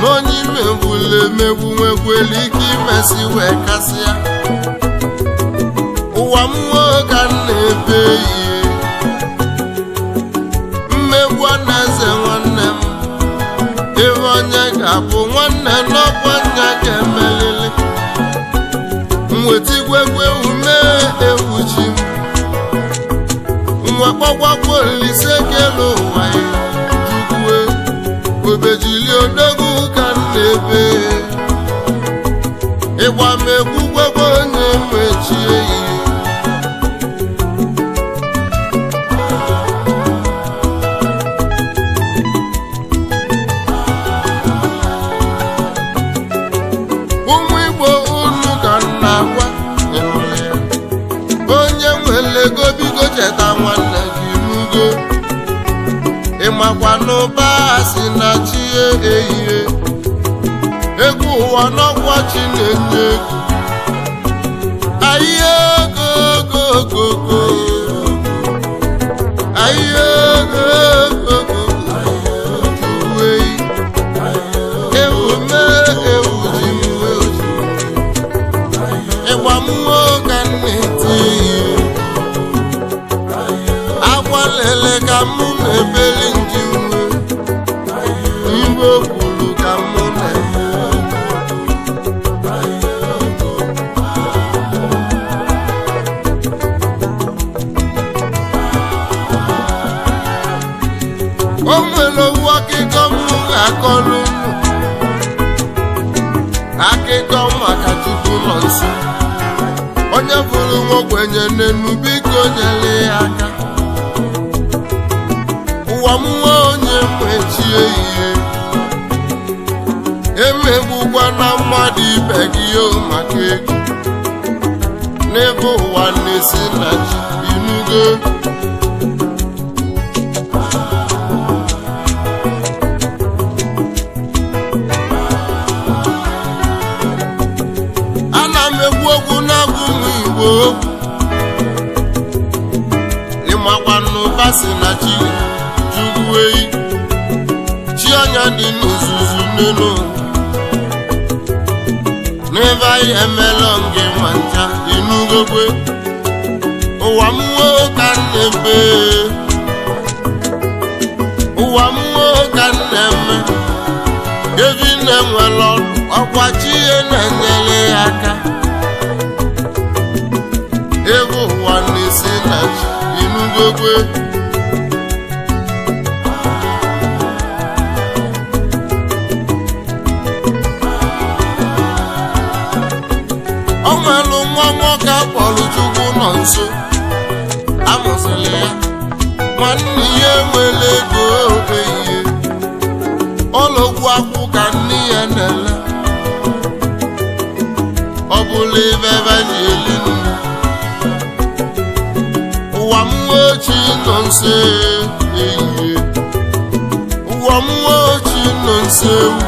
Na onye imegbula emegbu nwekwere ike imesi wee kasịa. Ụwa m nwa ka m na-ebe ihe. Mmegbu na-eze nwanne m, ebe onye ga-abụ nwanne n'ọkwa nya ga-emelili. Mwetigwegwe ume ewu chi m, nwa kpọkwakwa Olise kelu ụwa ya jukwue obejili odogwu ka m na-ebe. Ịgba m egwu gwegwe onye mechie ihe. Ụmụ Igbo unu ka m na-agwa, ịnụrụ ya? Onye nwere ego biko cheta nwanne gị nugo. Ịmakwa n'ụba si na chi ehihie. Egwu ụwa n'ọkwa chi na-enye ego. Ahịa ego go go go. Ahịa ego go go go. Ewu mee ewu ji m ewu. Ịgba mmụọ ka m na-eti ihe. Akwa lele ka mụ na-ebeli nji nwe. Igwe kwuru ka mụ na-eme. O nwere owu akụkọ mụ ga-akọrọ unu. Akụkọ maka Chukwu nọ nso. Onye bụrụ nwa ogbenye n'enu biko nyere ya aka. Ụwa m nwa onye mechie ihe. Emegbukwa na mmadụ ibe gị o maka ego. N'ebe ụwa na-esi na chi inugo. Ana m ekwu okwu na-agwa ụmụ Igbo okwu. Ịmakwa n'ụba si na chi jụrụ eyi. Chi anya dị n'ozuzu n'elu. N'ebe anyị emela nge ma ncha inugokwe. Ụwa m nwa ka m na-ebe. Ụwa m nwa ka m na-eme. Evi na-enwere ọdụ ọkwa chi ya na-enyere ya aka. Ebe ụwa na-esi na chi inugokwe. O nwere nwa nwoke akpọrọ Chukwu nọ nso. Amụsịrị ya nwanne ya enwere ego ehihie. Ọlọgwu akwụ ka nne ya na-ele. Ọ bụla ebe ebe ji eli nne. Ụwa m nwa ochi nọ nso ehihie. Ụwa m nwa ochi nọ nso ewu.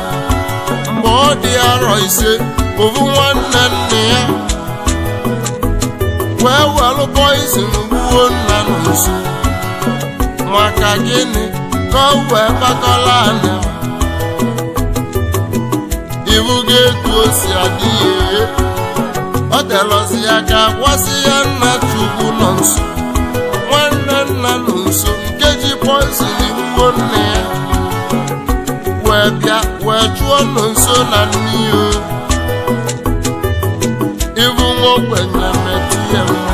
Mgbe ọ dị arọ 5, ovu nwanne nne ya wee welụ poizin gbuo nna nọ nso. Maka gịnị ka o wee kpakọla anya? Iwu ga-etu o si adị ya. Ọ telọzi ya ka gwasị ya nna Chukwu nọ nso. Nwanne nna nọ nso nke ji poizin gbuo nne ya wee bịa wee chụọ nọ nso na nne ya. Ibu nwa ogbenye metụ ya mma.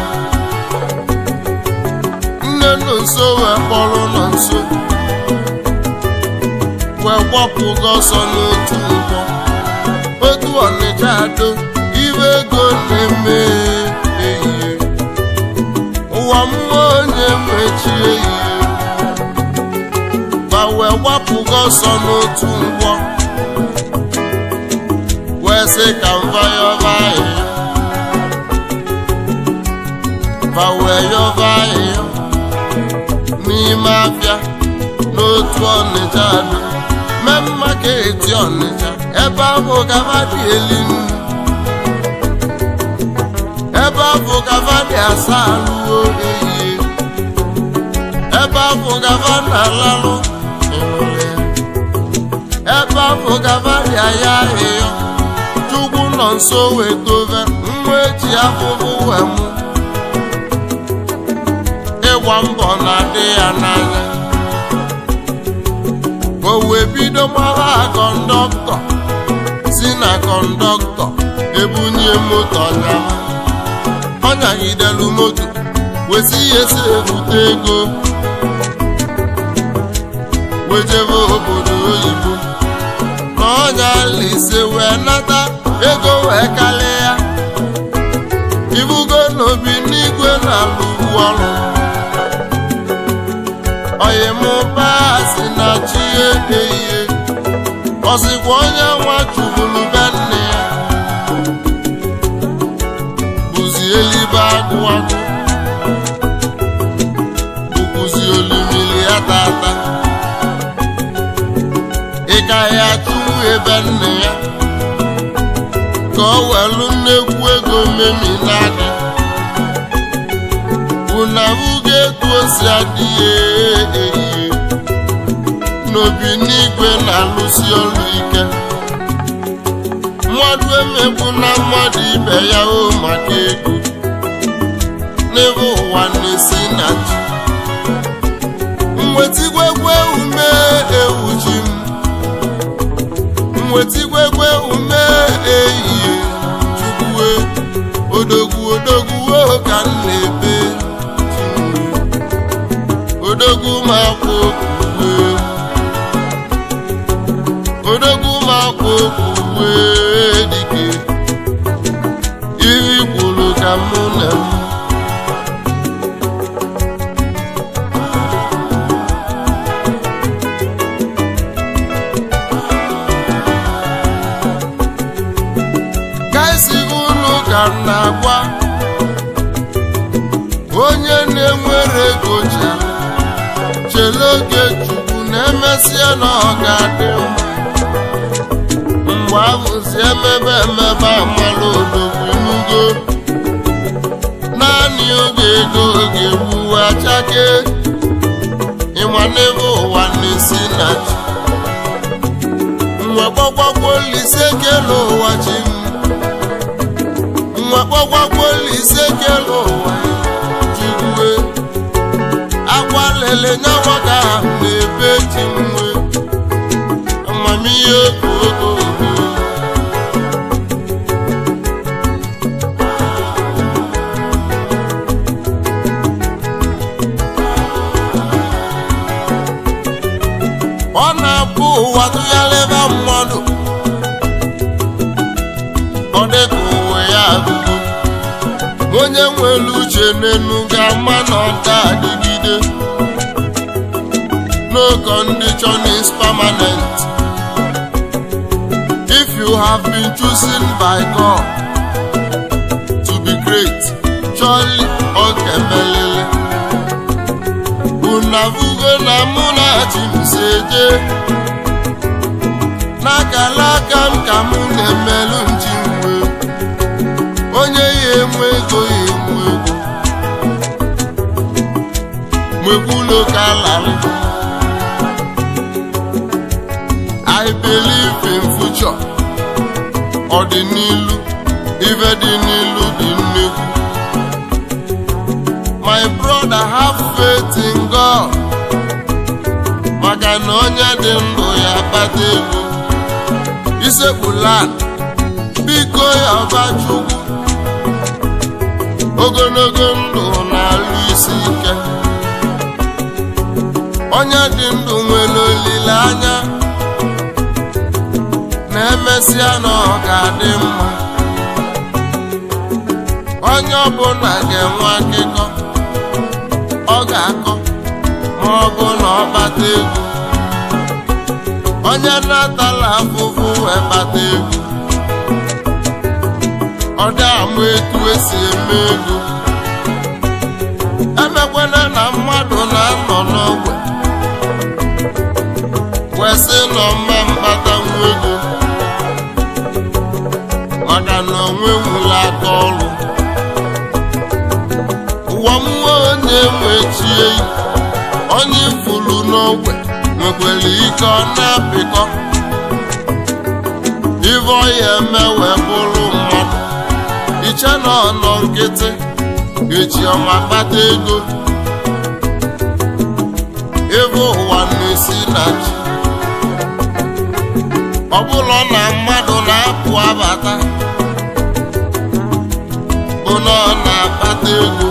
Nne nọ nso wee kpọrọ nọ nso wee gbapụga ọsọ n'otu nkwọ. Otu Ọnịcha ado iwe ego na-eme ehihie. Ụwa mmụọ onye mechie ihe. Ma wee gbapụga ọsọ n'otu nkwọ. Wee sị ka mva yọba ahịhịa. Ma wee yọba ahịhịa. N'ime afịa n'otu Ọnịcha dị Main Market Ọnịcha, ebe ahụ gava dị eli nri, ebe ahụ gava dị asa alụwo ehihie, ebe ahụ gava na-alalụ ịnụle ya, ebe ahụ gava dị aya ahịhịa. Chukwu nọ nso wee dobe nwa eji afụfụ wee mụ. Ịgba mbọ na-adị ya n'anya. O wee bido gbara conductor, si na conductor ebunye moto ọnyama. Ọ nyagidelu moto wesi ya esi ebute ego, wejebe obodo oyibo na ọnya lise wee nata ego wee kalịa. Ibugo n'obi n'igwe na-alụbu ọrụ oyimụbasi na chi ehihie. Ọsịkwa onye nwa chụburu be nne ya bụzi elibe agụ agụ, bụkwuzi olimiri ya tata. Ị gaghị achụwu ebe nne ya ka ọ welu nnekwu ego memi n'aka. Unabugo etu o si adị ya ehihie n'obi n'igwe na-alụsi ọrụ ike. Mmadụ emegbu na mmadụ ibe ya o maka ego n'ebe ụwa na-esi na chi. Mwetigwegwe ume ewu ji m, mwetigwegwe ume ehihie. Chukwue odogwu, odogwu o ka m na-ebe. Odogwu ma kwụ okwukwe, odogwu ma kwụ okwukwe dike iri kwuru ka mụ na m. Gaisi unu ka m na-agwa onye na-enwere ego, chere, chere oge Chukwu na-emesịa na ọ ga-adị mma. Mgbe ahụzi emebe emebe amara odogwu inugo. Naanị oge ego ga-egbuwe achake. Ịma n'ebe ụwa na-esi na chi nwa gbagwagwo Olise kele ụwa chi m, nwa gbagwagwo Olise kele ụwa chigwe akwa lele nyanwa ka ahụ na-ebe chi nwe amamihe ogo ogo. Ọ na-abụ ụwa tụgharịba mmadụ, ọ dị ka ụwa ya agụgo. Onye nwere uche n'enu ga-ama na ọ ga-adịgide. No condition is permanent. If you have been chosen by God to be great, surely ọ ga-emelili. Unavugo na mụ na chi m si eje n'akala aka m ka mụ na-emelụ nji nwe. Onye ya enwe ego ya enwe ego nwekwulo ka lalị. I believe in future, ọdịnilu. Ife dị n'ilu dị nnekwu. My brother, have faith in God, maka na onye dị ndụ ya kpata ego. Isekpula biko ya ọba Chukwu ogologo ndụ na-alụ isi ike. Onye dị ndụ nwere olileanya na-emesịa na ọ ga-adị mma. Onye ọbụla ga-enwe akụkọ ọ ga-akọ ma ọ bụ na ọ kpata ego. Onye na-atala afụfụ wee kpata ego, ọ dị ama etu esi eme ego. Emekwana na mmadụ na-anọ n'ogwe kwesị nọ mma mkpata nwa ego maka na onwe nwụla aka ọrụ ụwa mmụọ onye nwechie onye ifuru n'ogwe nwekwara ike ọ na-apịkọ ife ọya eme wee bụrụ mmadụ iche na ọ nọ nkịtị echi ọma kpata ego ebe ụwa na-esi na chi ọ bụla na mmadụ na-apụ abata bụ na ọ na-akpata ego.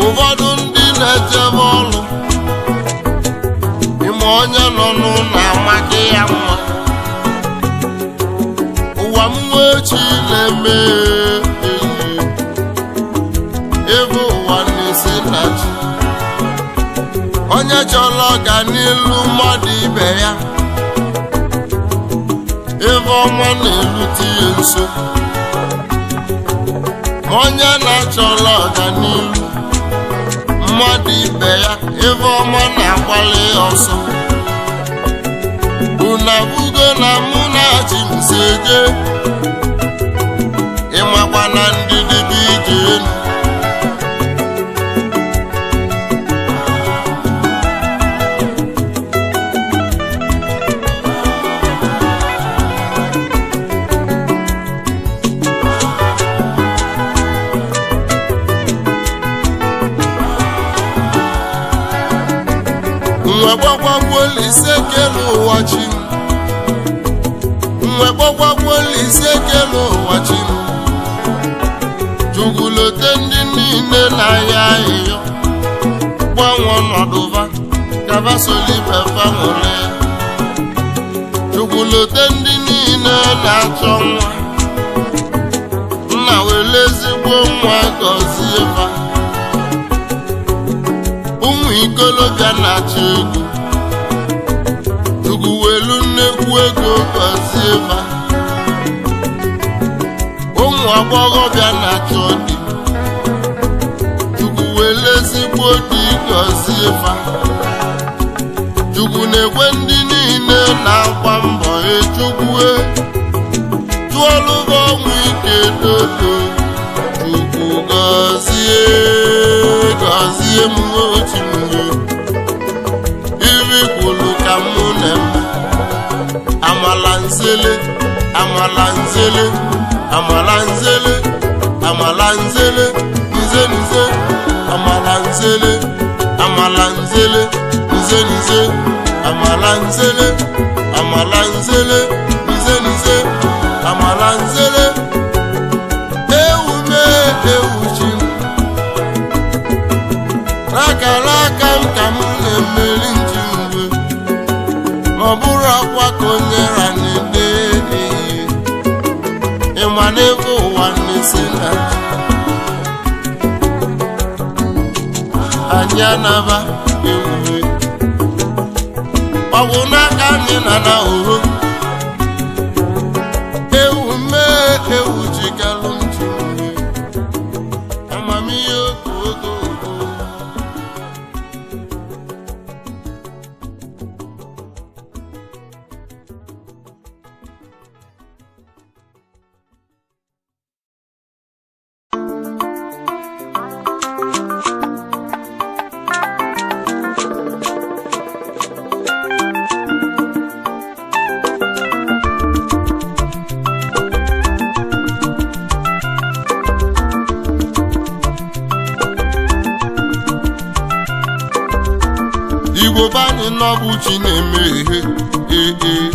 Ụfọdụ ndị na-ejebe ọrụ ime onye nọ n'ụlọ amaghị ya mma. Ụwa mmụọ echi na-eme enyi ebe ụwa na-esi na chi. Onye chọrọ ọganilu mmadụ ibe ya ebe ọnwa na-erute ya nso. Onye na-achọrọ ọganilu mmadụ ibe ya ebe ọma na-agbalị ya ọsọ. Unu abụgo na mụ na-achị m si eje ịmakwa na ndidi bụ ije enu. Nwe gbagwagbuolise kelu ụwa chi m. Nwe gbagwagbuolise kelu ụwa chi m. Chukwulote ndị niile na-ahịa ahịhịa gbanwe ọnọdụ va kaba solibe fa nwụrụ ya. Chukwulote ndị niile na-achọ nwa nna were ezigbo nwa gọzie fa. Ụmụ ikolobịa na-achọ ego Chukwu welu nnekwu ego gọzie fa. Ụmụ agbọghọbịa na-achọ di Chukwu welu ezigbo di gọzie fa. Chukwu na-ekwe ndị niile na-agba mbọ echukwue tụọlụba ọnwụ ike dodo. Chukwu gọzie gọzie m otu mgbe iri kwuru ka mụ na-eme. Amala nzele amala nzele amala nzele amala nzele nze nze amala nzele amala nzele nze nze amala nzele amala nzele nze nze amala nzele ewume ewuchi m n'akara aka m ka m na-emeri nji mgbe ma ọ bụrụ akwa ka onye ra na-ede ehihie ịma n'ebe ụwa na-esi na anyị anaba ewuwe ọ bụ n'aka anyị na na oro ewu mee ewu jikalụ nji mgbe amamihe otu ogo ogo. Igbo be anyị nọbụ chi na-eme ihe ee ee.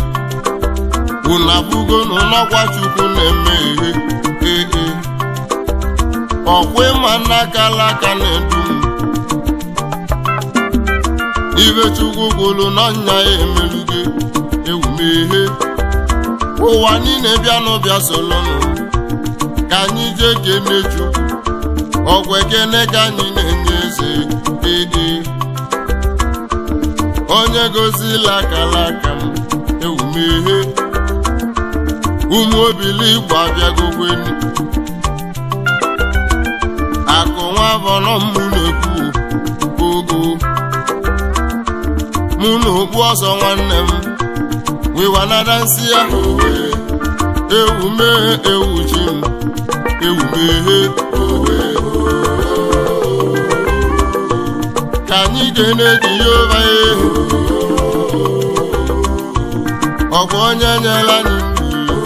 Unu abụgo n'ọkwa Chukwu na-eme ihe ee ee. Ọkwa ịma n'aka alaka na-edu m ibe Chukwu kwuru n'ọnya ya emelugo ewumehe. Ụwa niile bịanụ bịa solonụ ka anyị jee kene Chukwu ọgwa ekene ka anyị na-enye eze ee ee. Onye gozila akalaka m ewumehe. Ụmụ obili Igbo abịagokweni akụ nwa bọrọ m na-ekwu. Mụ na okpu ọsọ nwanne m wiwanada nsị ya. Ewu mee, ewu chi m, ewu mee. Ka anyị kene Jehova ehu, ọkwa onye nyere anyị ndụ,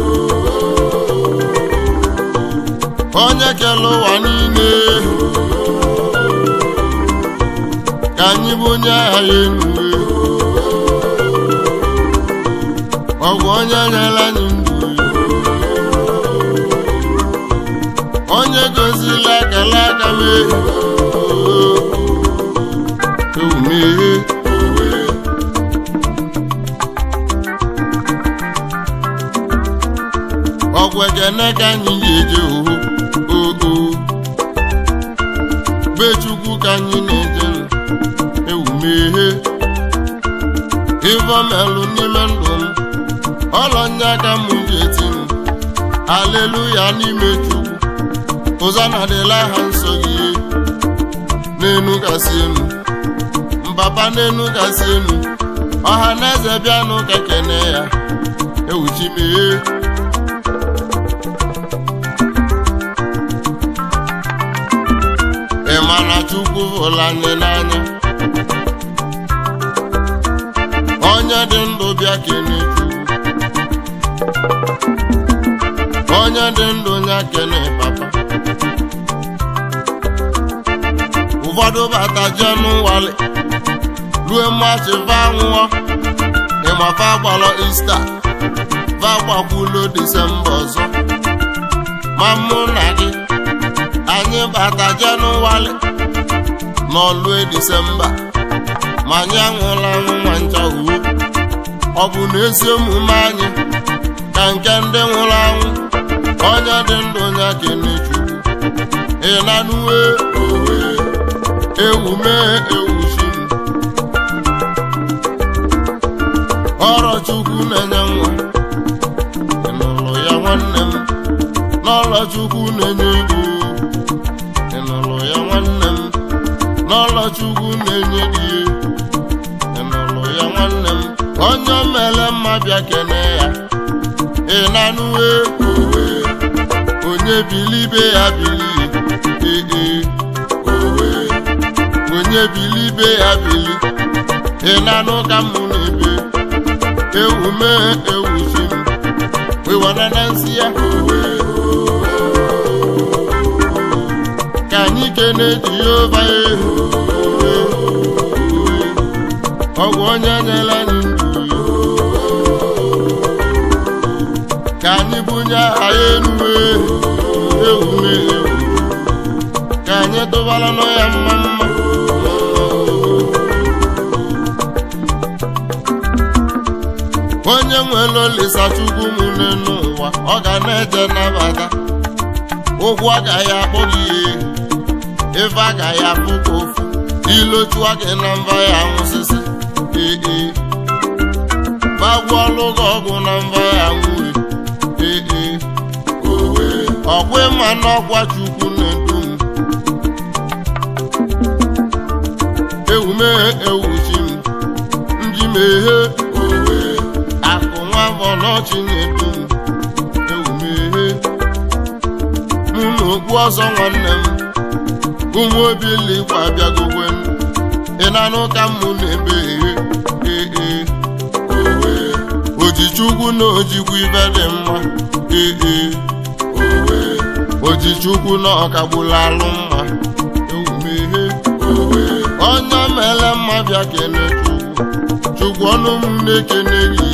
onye kere ụwa niile. Ka anyị bụ onye agha ya enu, ọgwụ onye nyere anyị ndụ, onye gozila akara aka m. Ewu mee. Ọgwụ ekene ka anyị ga-eje oho oo, be Chukwu ka anyị na-eje. Ewu mee, ivomelụ n'ime ndụ m, ọlọnya ka m ga-eti m aleluya n'ime Chukwu. Ụzana dịla ha nsọ gị n'enu kasị enu, mbaba n'enu kasị enu. Ọha na eze bịanụ ka kene ya. Ewuchimee, ị ma na Chukwu hụrụ anyị n'anya. Onye dị ndụ bịa kene Chukwu, onye dị ndụ nya kene papa. Ụfọdụ bata Jenụwarị rue Maachị va nwụọ. Ịma fa gbalọ Ista, va gbakwulo Disemba ọzọ. Ma mụ na gị, anyị bata Jenụwarị n'ọlụ Disemba, ma anyị anwụla anwụ nwa ncha uwe. Ọ bụ na ezi omume anyị ka nke ndị nwụrụ anwụ? Onye dị ndụ ya kene Chukwu. Ị na-anụwe owe? Ewu mee, ewu chi m. Ọrọ Chukwu na-enye nwa, ị nụrụ ya nwanne m? N'ọlọ Chukwu na-enye ego, ị nụrụ ya nwanne m? N'ọlọ Chukwu na-enye di, ị nụrụ ya nwanne m? Onye mere mma bịa kene ya. Ị na-anụwe owe? Onye bilibe ya bili, ee owe. Onye bilibe ya bili. Ị na-anụ ka m na-ebe? Ewu mee, ewu chi m, wiwana na nsị ya. Ka anyị kene Jehova ehu, ọgwụ onye nyere anyị ndụ. Ka anyị bunye aha ya enu. Ewu mee, ewu. Ka anyị tụbara nụ ya mma mma. Onye nwere Olisa Chukwu m n'ụwa, ọ ga na-eje nabata ụkwụ agaghị akpọ gị ihe, ife agaghị afụ ka ofu ilochua gị na mba ya nwụsịsị. Ee, bagwụọlụ gị ọgwụ na mba ya nwụrụ. Ee, owe ọkwa ịma n'ọkwa Chukwu na-edu m. Ewu mee, ewu chi m, nji meghe owe akụ nwa bọlọchi na-edu m. Ewu meghe, mụ na okpu ọzọ nwanne m, ụmụ obiligwe abịagokwe m. Ị na-anụ ka mụ na-ebe? Ehe, ee owe. Ojichukwu na ojikwu ife dị mma. Ee owe. Ojichukwu na ọkagbula alụ mma. Ewu meghe owe. Onye mere mma bịa kene Chukwu. Chukwu ọnụ m na-ekene gị,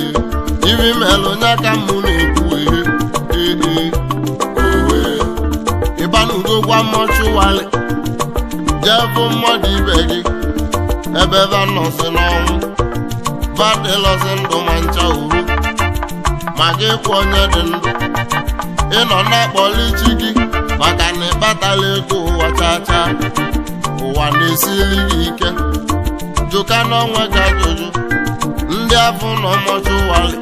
ibi melụ nya ka mụ na-ekwu. Ehe, ee owe. Ịbanugo gwa mọchụwalị jee bụ mmadụ ibe gị ebe va nọsị n'ọnwụ, vadịlọsị ndụ ma ncha uru ma gị kwụ. Onye dị ndụ ịnọ na-akpọli chi gị maka na ịkpatala ego ụwa chaa chaa, ụwa na-esili gị ike. Jụka n'onwe gị ajụjụ, ndị afọ nọ mọchụwalị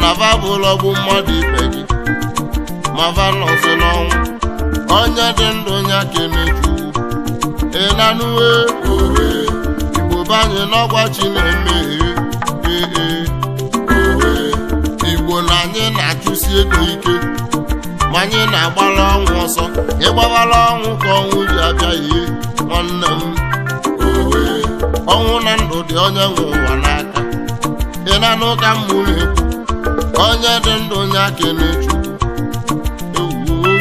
na va bụlọ bụ mmadụ ibe gị ma va nọsị n'ọnwụ. Onye dị ndụ ya kene Chukwu. Ị na-anụwe owe? Igbo banye n'ọgwa chi na-emeghe. ego ike ma anyị na-agbara ọnwụ ọsọ. Ịgbawara ọnwụ ka ọnwụ ji abịa ihe nwanne m. Owe ọnwụ na ndụ dị onye nwe ụwa n'aka. Ị na-anụ ka m na-ekwu, onye dị ndụ onye aka na-echukwu. Ewuo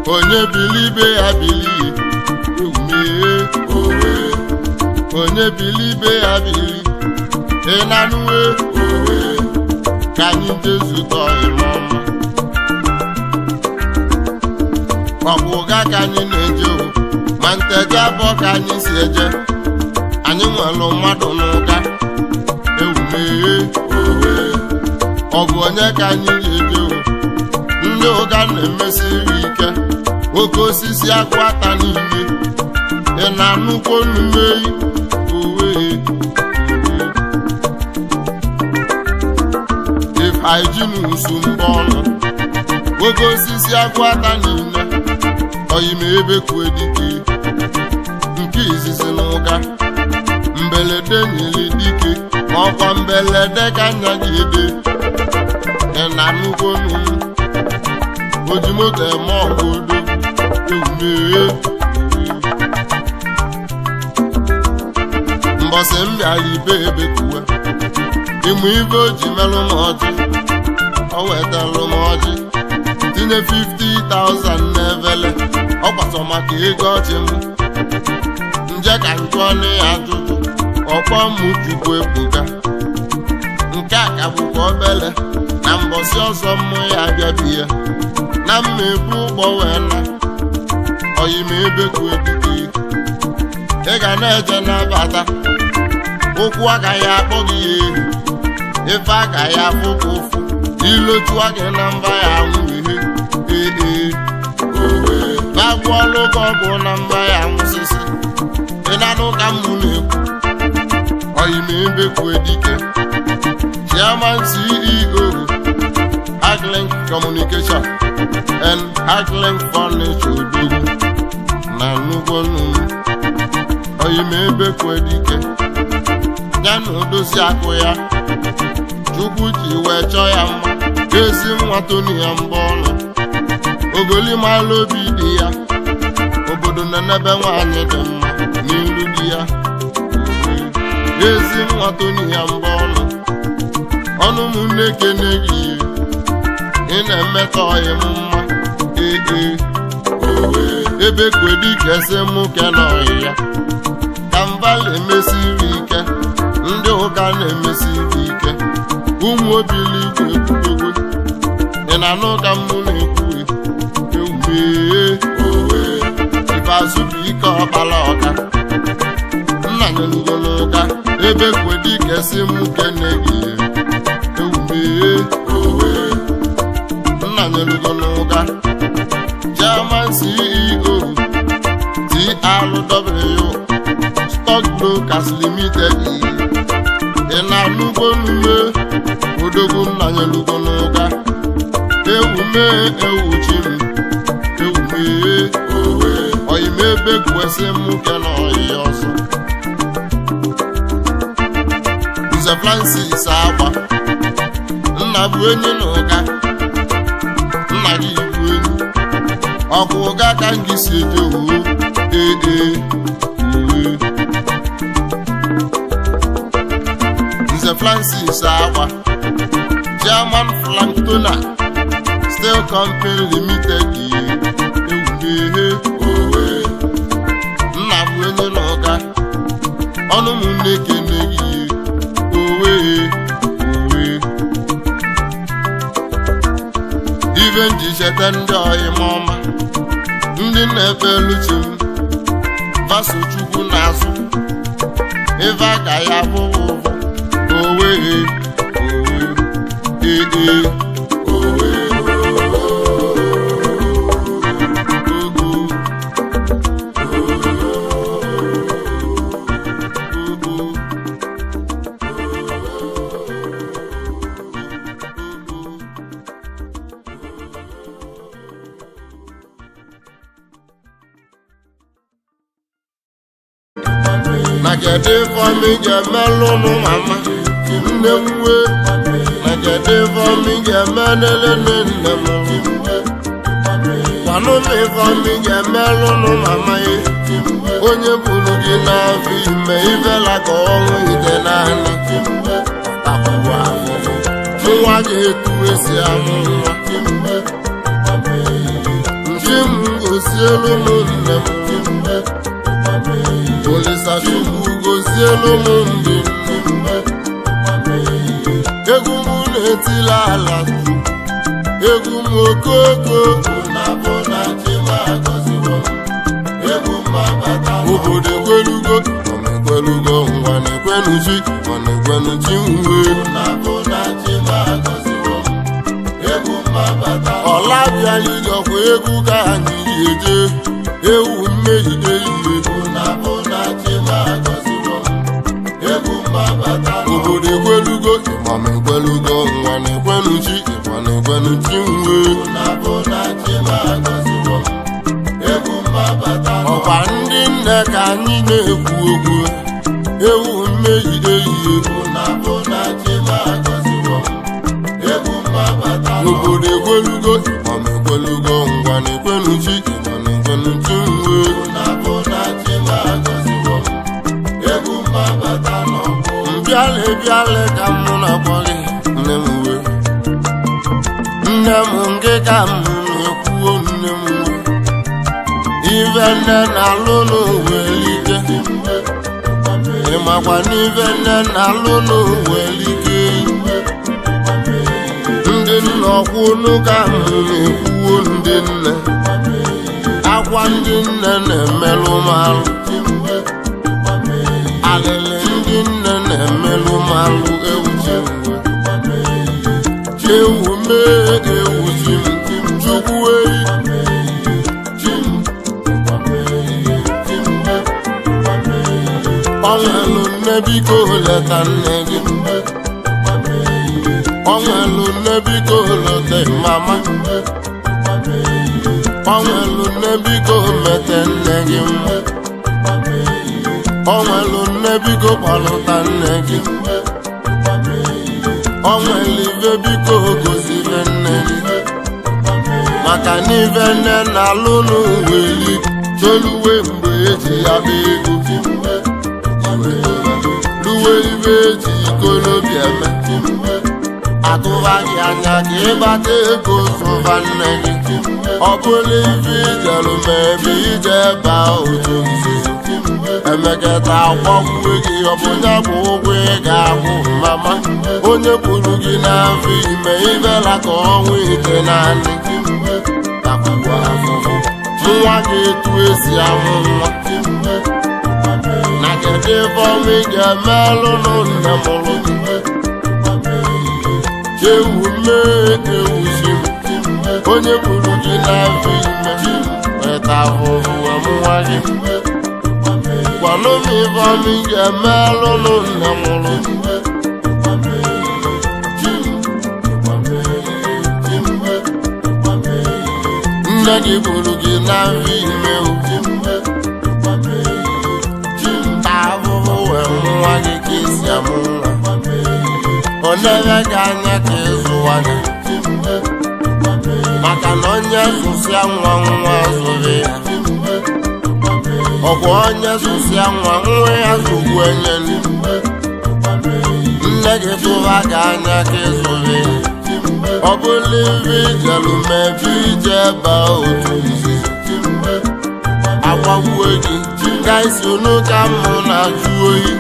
onye bili ibe ya bili, ewumee owe. Onye bili ibe ya bili, ị na-anụwe owe. Ka anyị jee zụta ọyịma ọma. Ọ bụ ụga ka anyị na-eje o, ma nteje abụọ ka anyị si eje. Anyị nwere mmadụ n'ụga, ewumee owe. Ọ bụ onye ka anyị ji eje o? Ndị ụga na-emesiri ike, oke osisi akwụ ata niile. Ị na-anụkwo nnumeyi owe. If hygiene mbọ ọnụ, oke osisi akwụ ata niile. Oyime ebe kwue dike nke izizi n'ụga, mbelede nyere dike, ma ọkwa mbelede ka anya gị ede. Ị na-anụkwo nnu ojimoto eme ọgwụ odo, ewumee. Mbọsị m bịara ibe ebe kuwe ịmụ ibe o ji melụ m ọjị, o wetalụ m ọjị tinye 50,000 n'evele. Ọ gbasọ maka ego ọjị m nje ka njụọ na ya ajụjụ. Ọkpọ m Chukwu ebuka, nke a ka bụkwa obele. Na mbọsị ọzọ mmụ ya abịabi ya na mma ebu ụgbọ wee na oyime ebe kwue dike. Ị ga na-eje nabata, ụkwụ agaghị akpọ gị ya ehu, ife agaghị afụ gị ụfụ, ilotua gị na mba ya anwụ ihe. Ee owe na-agwụ ọlụ ka ọ bụ na mba ya anwụsịsị. Ị na-anụ ka m na-ekwu, oyime ebe kwue dike. Chairman CEO Aglink Communication and Aglink Furniture Odogwu na nnukwu. Oyime ebe kwue dike ya na odozi akụ ya, Chukwu ji wee chọọ ya mma. Ezi nwa Tony ya mbọ ọnụ, ogolimalụ obi dị ya. Obodo na n'ebe nwaanyị dị mma n'ilu di ya. Ezi nwa Tony ya mbọ ọnụ, ọnụ m na-ekene gị, ị na-emetọ ọyị m mma. Ee owe ebe kwedike sị mụ kene ọyị ya ka mba na-emesiri ike, ndị ụka na-emesiri ike. Ụmụ obiligwe ekwudogwe, ị na-anụ ka m na-ekwu. Ewumee owe ikpeazụ bụ ike ọkpala ọka nna nyelugo n'ụka. Ebe kwedike sị mụ kene gị, ewumee owe nna nyelugo n'ụka. Chairman CEO TRW Stockbrokers Limited, ị na-anụgo n'ume odogwu nna nyelugo n'ụka. Ewumee ewuchi m, ewumee owe oyime ebe kwesị m kene ọyị ọzọ. Nze Francis Agba, nna bụ enyi na ụka, nna gị bụ enyi ọkụ ụga ka m gị si eje owo. Ee owe Nze Francis Agba, Chairman Flanktona Steel Company Limited, ewumee owe nna bụ enyi na ụka. Ọnụ m na-ekene gị, owe owe ibe nji cheta ndị ọyị m ọma, ndị na-efe eluchi m vaso Chukwu n'azụ ife aka ya bụ ụvụ. Owe owe ee owe ogo ogo. Kedu ifeọma ị ga-emelụnụ mama nne m wee? Na kedu ifeọma ị ga-emelele nne nne m? Gwanụ m ifeọma ị ga-emelụnụ mama ye, onye buru gị n'afọ ime ifela ka ọnwụ ite naanị takwuo ahụhụ. Nwa ga-etu esi amụ nwa nchi m gosielu m nne m. Olisa Chukwu gozielu m ndị nne. Egwu m na-etila ala, egwu m okoko. Obodo ekwelugo, ọna ekwelugo, ngwa na-ekwenu chi, ọna ekwenu chi nwe. Ọla bịala ijọkwa egwu ka anyị ji eje ewu mmehide ihe. Obodo ekwelugo, ịgbam ekwelugo, ngwa na-ekwenu chi, ịgba na-ekwenu chi nwe. Ọkwa ndị nne ka anyị na-ekwu okwu, ewu mmehide ihe. Obodo ekwelugo, ịgbam ekwelugo, ngwa na-ekwenu chi, ịgba na-ekwenu chi nwe. Mbịalị bịalị ka mụ na-akpọ gị, nne m wee. Nne m nke ka m na-ekwuo, nne m wee. Ife nne na-alụ n'ụwa elike, ịmakwa n'ife nne na-alụ n'ụwa elike. Ndị nna ọkwụnụ ka m na-ekwuo, ndị nne, akwa ndị nne na-emelụ m alụ, alịlị ndị nne na-emelụ m alụ. Ewu ji m, ewu mee, ewu ji m, Chukwu eyi. Ọnwelu nne, biko leta nne gị. Ọnwelu nne, biko leta mama. Ọnwelu nne, biko mete nne gị mma. Ọnwelu nne, biko kpọlụta nne gị. Ọnwelu ife, biko gozibe nne gị, maka n'ife nne na-alụ n'ụwa eli toluwe mgbe eji ya bụ ego ruwe ife eji ikolobịa eme. Atụba gị anya ka ịgbata ego zụba nne gị, ọ bụla ife ijerụ ma ebe ije baa otu nzuzo emeketa akwọkwue gị, ọ bụ ya bụ ụgwọ ị ga-akwụ mama onye kwuru gị n'afọ ime ibela ka ọnwa ite naanị takwuo afụfụ. Nwa ga-etu esi amụ nwa. Na kedu ife ọma ị ga-emelụnụ nne mụrụ gị? Ewu mee, ewu ji m, onye gburu gị n'afọ ime weta ahụhụ nwa gị. Gwanụ m ife ọma ị ga-emelụnụ nne mụrụ gị. Nne gị gburu gị n'afọ ime o taa ahụhụ wee nwa gị ka esi amụ nwa. Ọ na-ere gị anya ka ịzụwa gị, maka na onye zụsịa nwa, nwa zụrụ ya. Ọkwa onye zụsịa nwa, nwa ya zụgbu enye nne gị tụba gị anya ka ịzụrụ ya. Ọ bụla ife ijelụ mebi ije baa otu nzuzo agbagbuo gị ka isi unu ka mụ na-ajụ oyi.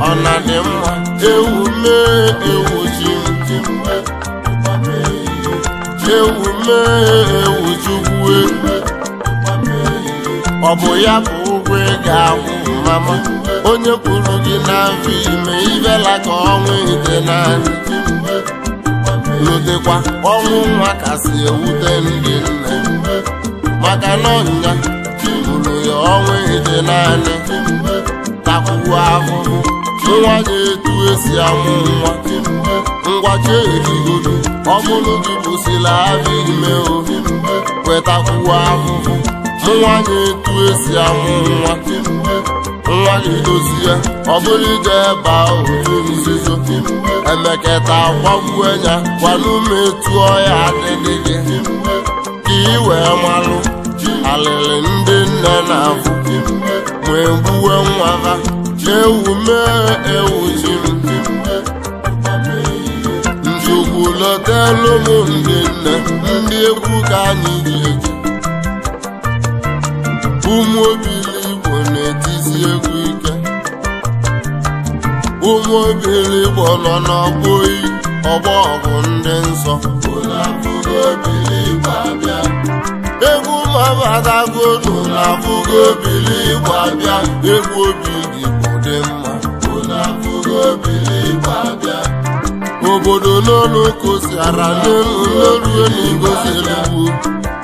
Ọ na dị mma? Ewu mee, ewu ji m, ewu mee, ewu Chukwu. Ọ bụ ya bụ ụgwọ ị ga-akwụ mama onye kwuru gị n'afọ ime ibela ka ọnwa ite naanị. Lotekwa, ọnwụ nwa kasị ewute ndị nne, maka na ọnya bụrụ ya ọnwa ite naanị takwuo ahụhụ. Nwa ga-etu esi amụ nwa, ngwa cherigodo. Ọ bụrụ gị kwụsịrị afọ ime o wetakwuo ahụhụ. Nwa ga-etu esi amụ nwa. Nwa gị dozie, ọ bụrụ ije baa otu nzuzo, emeketa gwagbuo ya. Gwanụ m etu ya adịdị gị ka ị wee malụ alịlị ndị nne na-afụ ma egbuwe nwa ha. Ewu mee, ewu ji m. Nchukwu, lọtelu m ndị nne, ndị egwu ka anyị ji eji. Ụmụ obili Igbo na-etisi egwu ike. Ụmụ obili Igbo nọ n'ọgbọ oyi, ọgbọ ọgụ ndị nsọ. Egwu mabatago n'afụgo obili Igbo abịa. Egwu obili Igbo dị mma. Obodo n'olu kosiara n'elu n'olu n'egosi elugwu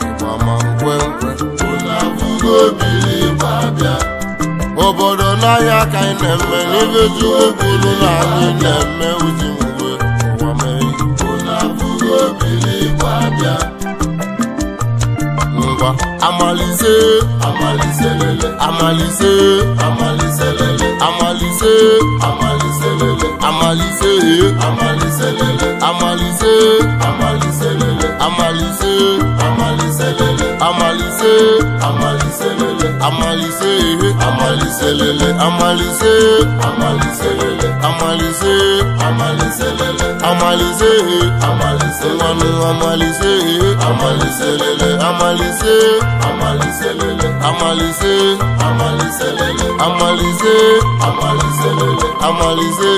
Igbo ma nkwenkwe. Obodo n'ahịa ka anyị na-eme n'ebe Chukwu kwuru na anyị na-eme uji mgbe ụwa mee. Ngwa, amalise, amaliselele, amalise, amaliselele, amalise, amaliselele, amalise, amaliselele, amalise, amaliselele, amalise, amaliselele, amalise, amaliselele, amalise, amaliselele, amalise, amaliselele, amalise, amaliselele, amalise, amaliselele, amalise, amaliselele, amalise, amaliselele, amalise, amaliselele, amalise, amaliselele, amalise,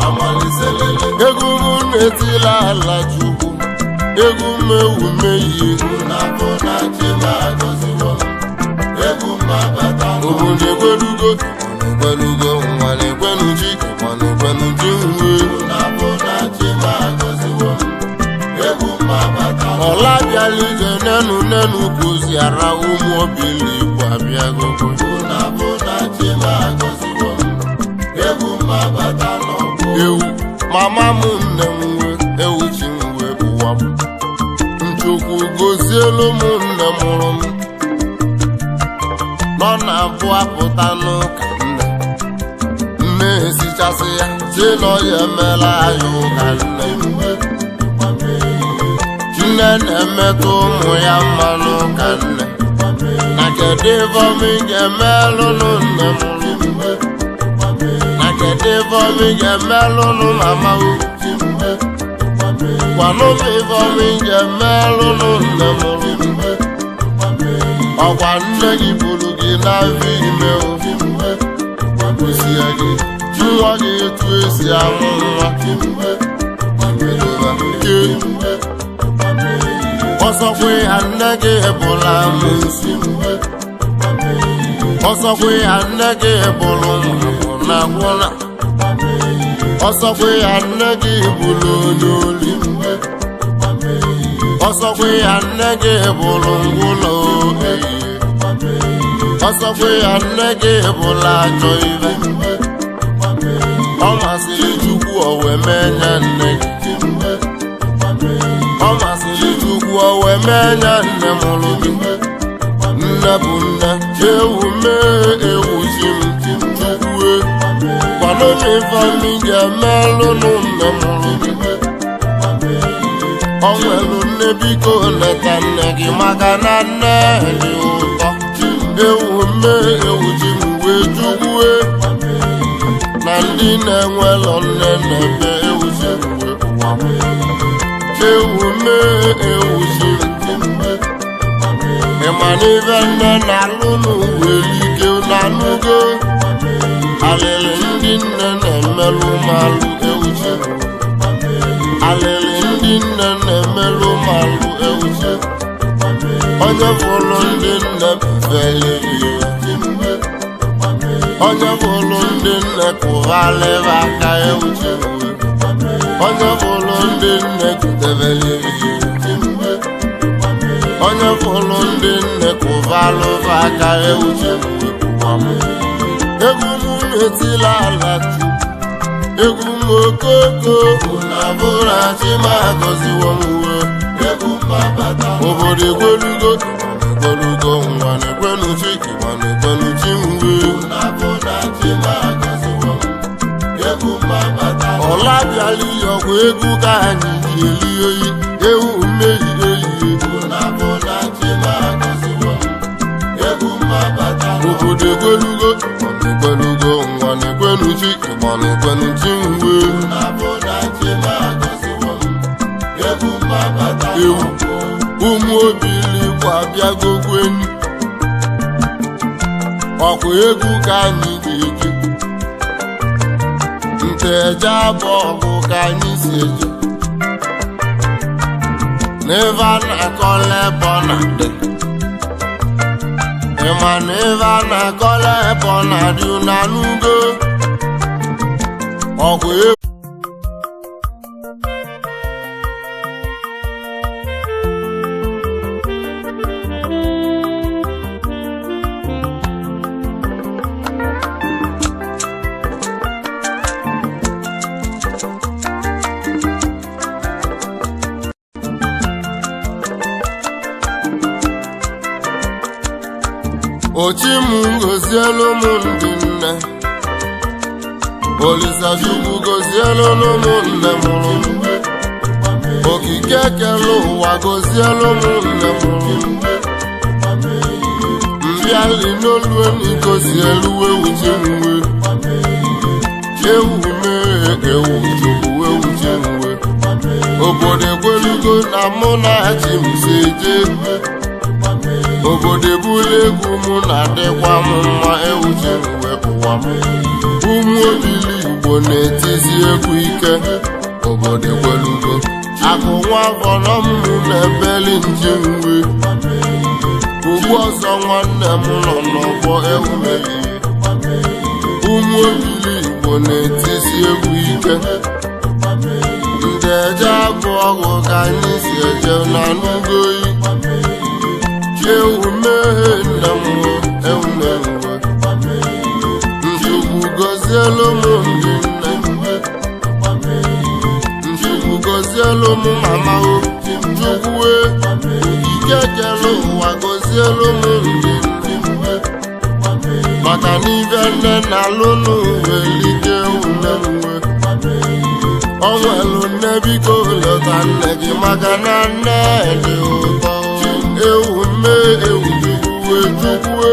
amaliselele. Egwu m na-etila ala Chukwu, egwu m ewu meyie. Obodo ekwelugo, ekwelugo, nwa na-ekwenu ji, nwa na-ekwenu ji nwe. Ọla bịala ije nenu nenu kụziara ụmụ obili Igbo abịagogo. Ewu mama m, nne m nwe, ewu chi m nwe ụwa m. Nchukwu gozielu m nne mụrụ m nọ na-abụ apụta n'ụka, nne nne esichasị ya si na ọ ya emela anyị ụka. Nne nne na-emetụ ụmụ ya mma n'ụka. Nne na kedu ife ị ga-emelụnụ nne mụrụ m? Na kedu ife ị ga-emelụnụ mama o? Gwanụ m ife ị ga-emelụnụ nne mụrụ m. Ọkwa nne gị buru gị n'afọ ime o, gosie gị nwa gị etu esi amụ nwa. Ke ọsọkwa ya, nne gị bụla amụsụ. Ọsọkwa ya, nne gị bụrụ nwa gwụna. Ọsọkwa ya, nne gị bụrụ onye oli. Ọsọkwa ya, nne gị bụrụ ngwụlọ. Ọsọkwa ya, nne gị bụrụ ajọ ibe. Ọ masịrị Chukwu, o wee mee nye nne gị. Ọ masịrị Chukwu, o wee mee nye nne mụrụ gị. Nne bụ nne. Ewu mee, ewu chi m. Chukwue, gwanụ m ife m ga-emelụnụ nne mụrụ gị. Ọ nwelu nne, biko leta nne gị, maka na nne dị ụtọ. Ewu mee, ewu ji m wee. Chukwue, na ndị na-enwelọ nne na-ebe. Ewu ji m wee ụwa m. Ewu mee, ewu ji m. Ịma na ife nne na-alụ n'ụwa ike na-anụgo alịlị ndị nne na-emelụ malụ. Ewu ji m, alịlị ndị nne na-emelụ malụ. Ewu ji m, onye fụrụ ndị nne befere, onye fụrụ ndị nne kụghalịba aka. Ewu ji m, onye fụrụ ndị nne kutebere, onye fụrụ ndị nne kụvalụva aka. Ewu ji m, egwu m na-etila ala Chukwu. Egwu m okoko na bụrụ achị ma gọziwo m uwe. Obodo egwelugo. ekwelugo ngwa na-ekwenu chi ịgba na-ekwenu chi mgbe ọla bịala iyi ọgwụ egwu ka anyị ji eli oyi ewu mmehie eyi obodo ekwelugo ekwelugo ngwa na-ekwenu chi ịgba na-ekwenu chi mgbe ewu ụmụ obiligbo abịagokweni ọkwa egwu ka anyị ji eje nteje abụ ọgụ ka anyị si eje n'ebe a na-akọla ebe ọ na-adị ịma na ebe a na-akọla ebe ọ na-adị na n'ugo ọkwa egwu. Ochi m gozielu m ndị nne, Olisa Chukwu gozielu m nne mụrụ m, Okike kere ụwa gozielu m nne mụrụ m, mbịali n'olu eni gozielu ewu chi mwe, ewu mee ewu chukwu ewu chi mwe, obodo ekwelugo na mụ na chi m si eje. Obodo ebula egwu mụ na-adịkwa m mma ewu ji mgbe ụwa m ụmụ obili Igbo na-etizi egwu ike obodo ekwelugo akụ nwa afọrọ m na-ebeli nji mgbe ugbu ọzọ nwanne m nọ n'ọgbọ ewu mehie ụmụ obili Igbo na-etizi egwu ike ndị eje abụ ọgụ ka anyị si eje na n'ugoyi ewu mmehie nna m ewu mmehie Nchukwu gozielu m ndị nne, Nchukwu gozielu m mama o, Chukwu okike kere ụwa gozielu m ndị nne, maka na ibe nne na-alụ n'ụwa elike ume uwe onwelu nne biko lọta nne gị maka na nne dị ụtọ. Ewu mme ewu chukwue chukwue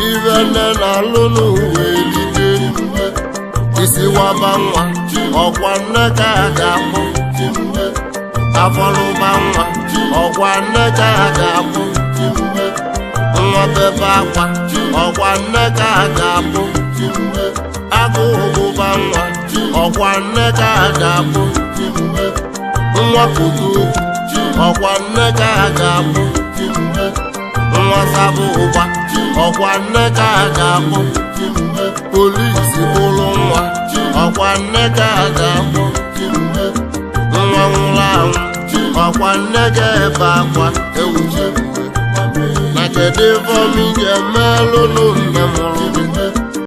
ibe nne na-alụ n'ụwa elike isi waba nwa ọkwa nne ka a ga-akpọ afọlụba nwa ọkwa nne ka a ga-akpọ nwa bebe akwa ọkwa nne ka a ga-akpọ agụụ gụba nwa ọkwa nne ka a ga-akpọ nwa kutu ọkwa nne ka a ga-akpọ nwa sabụ ụgba ọkwa nne ka a ga-akpọ polisi bụrụ nwa ọkwa nne ka a ga-akpọ nwa nwụrụ anwụ ọkwa nne ga-ebe akwa ewu na kedu ifeọma ị ga-emelụ nne mụrụ.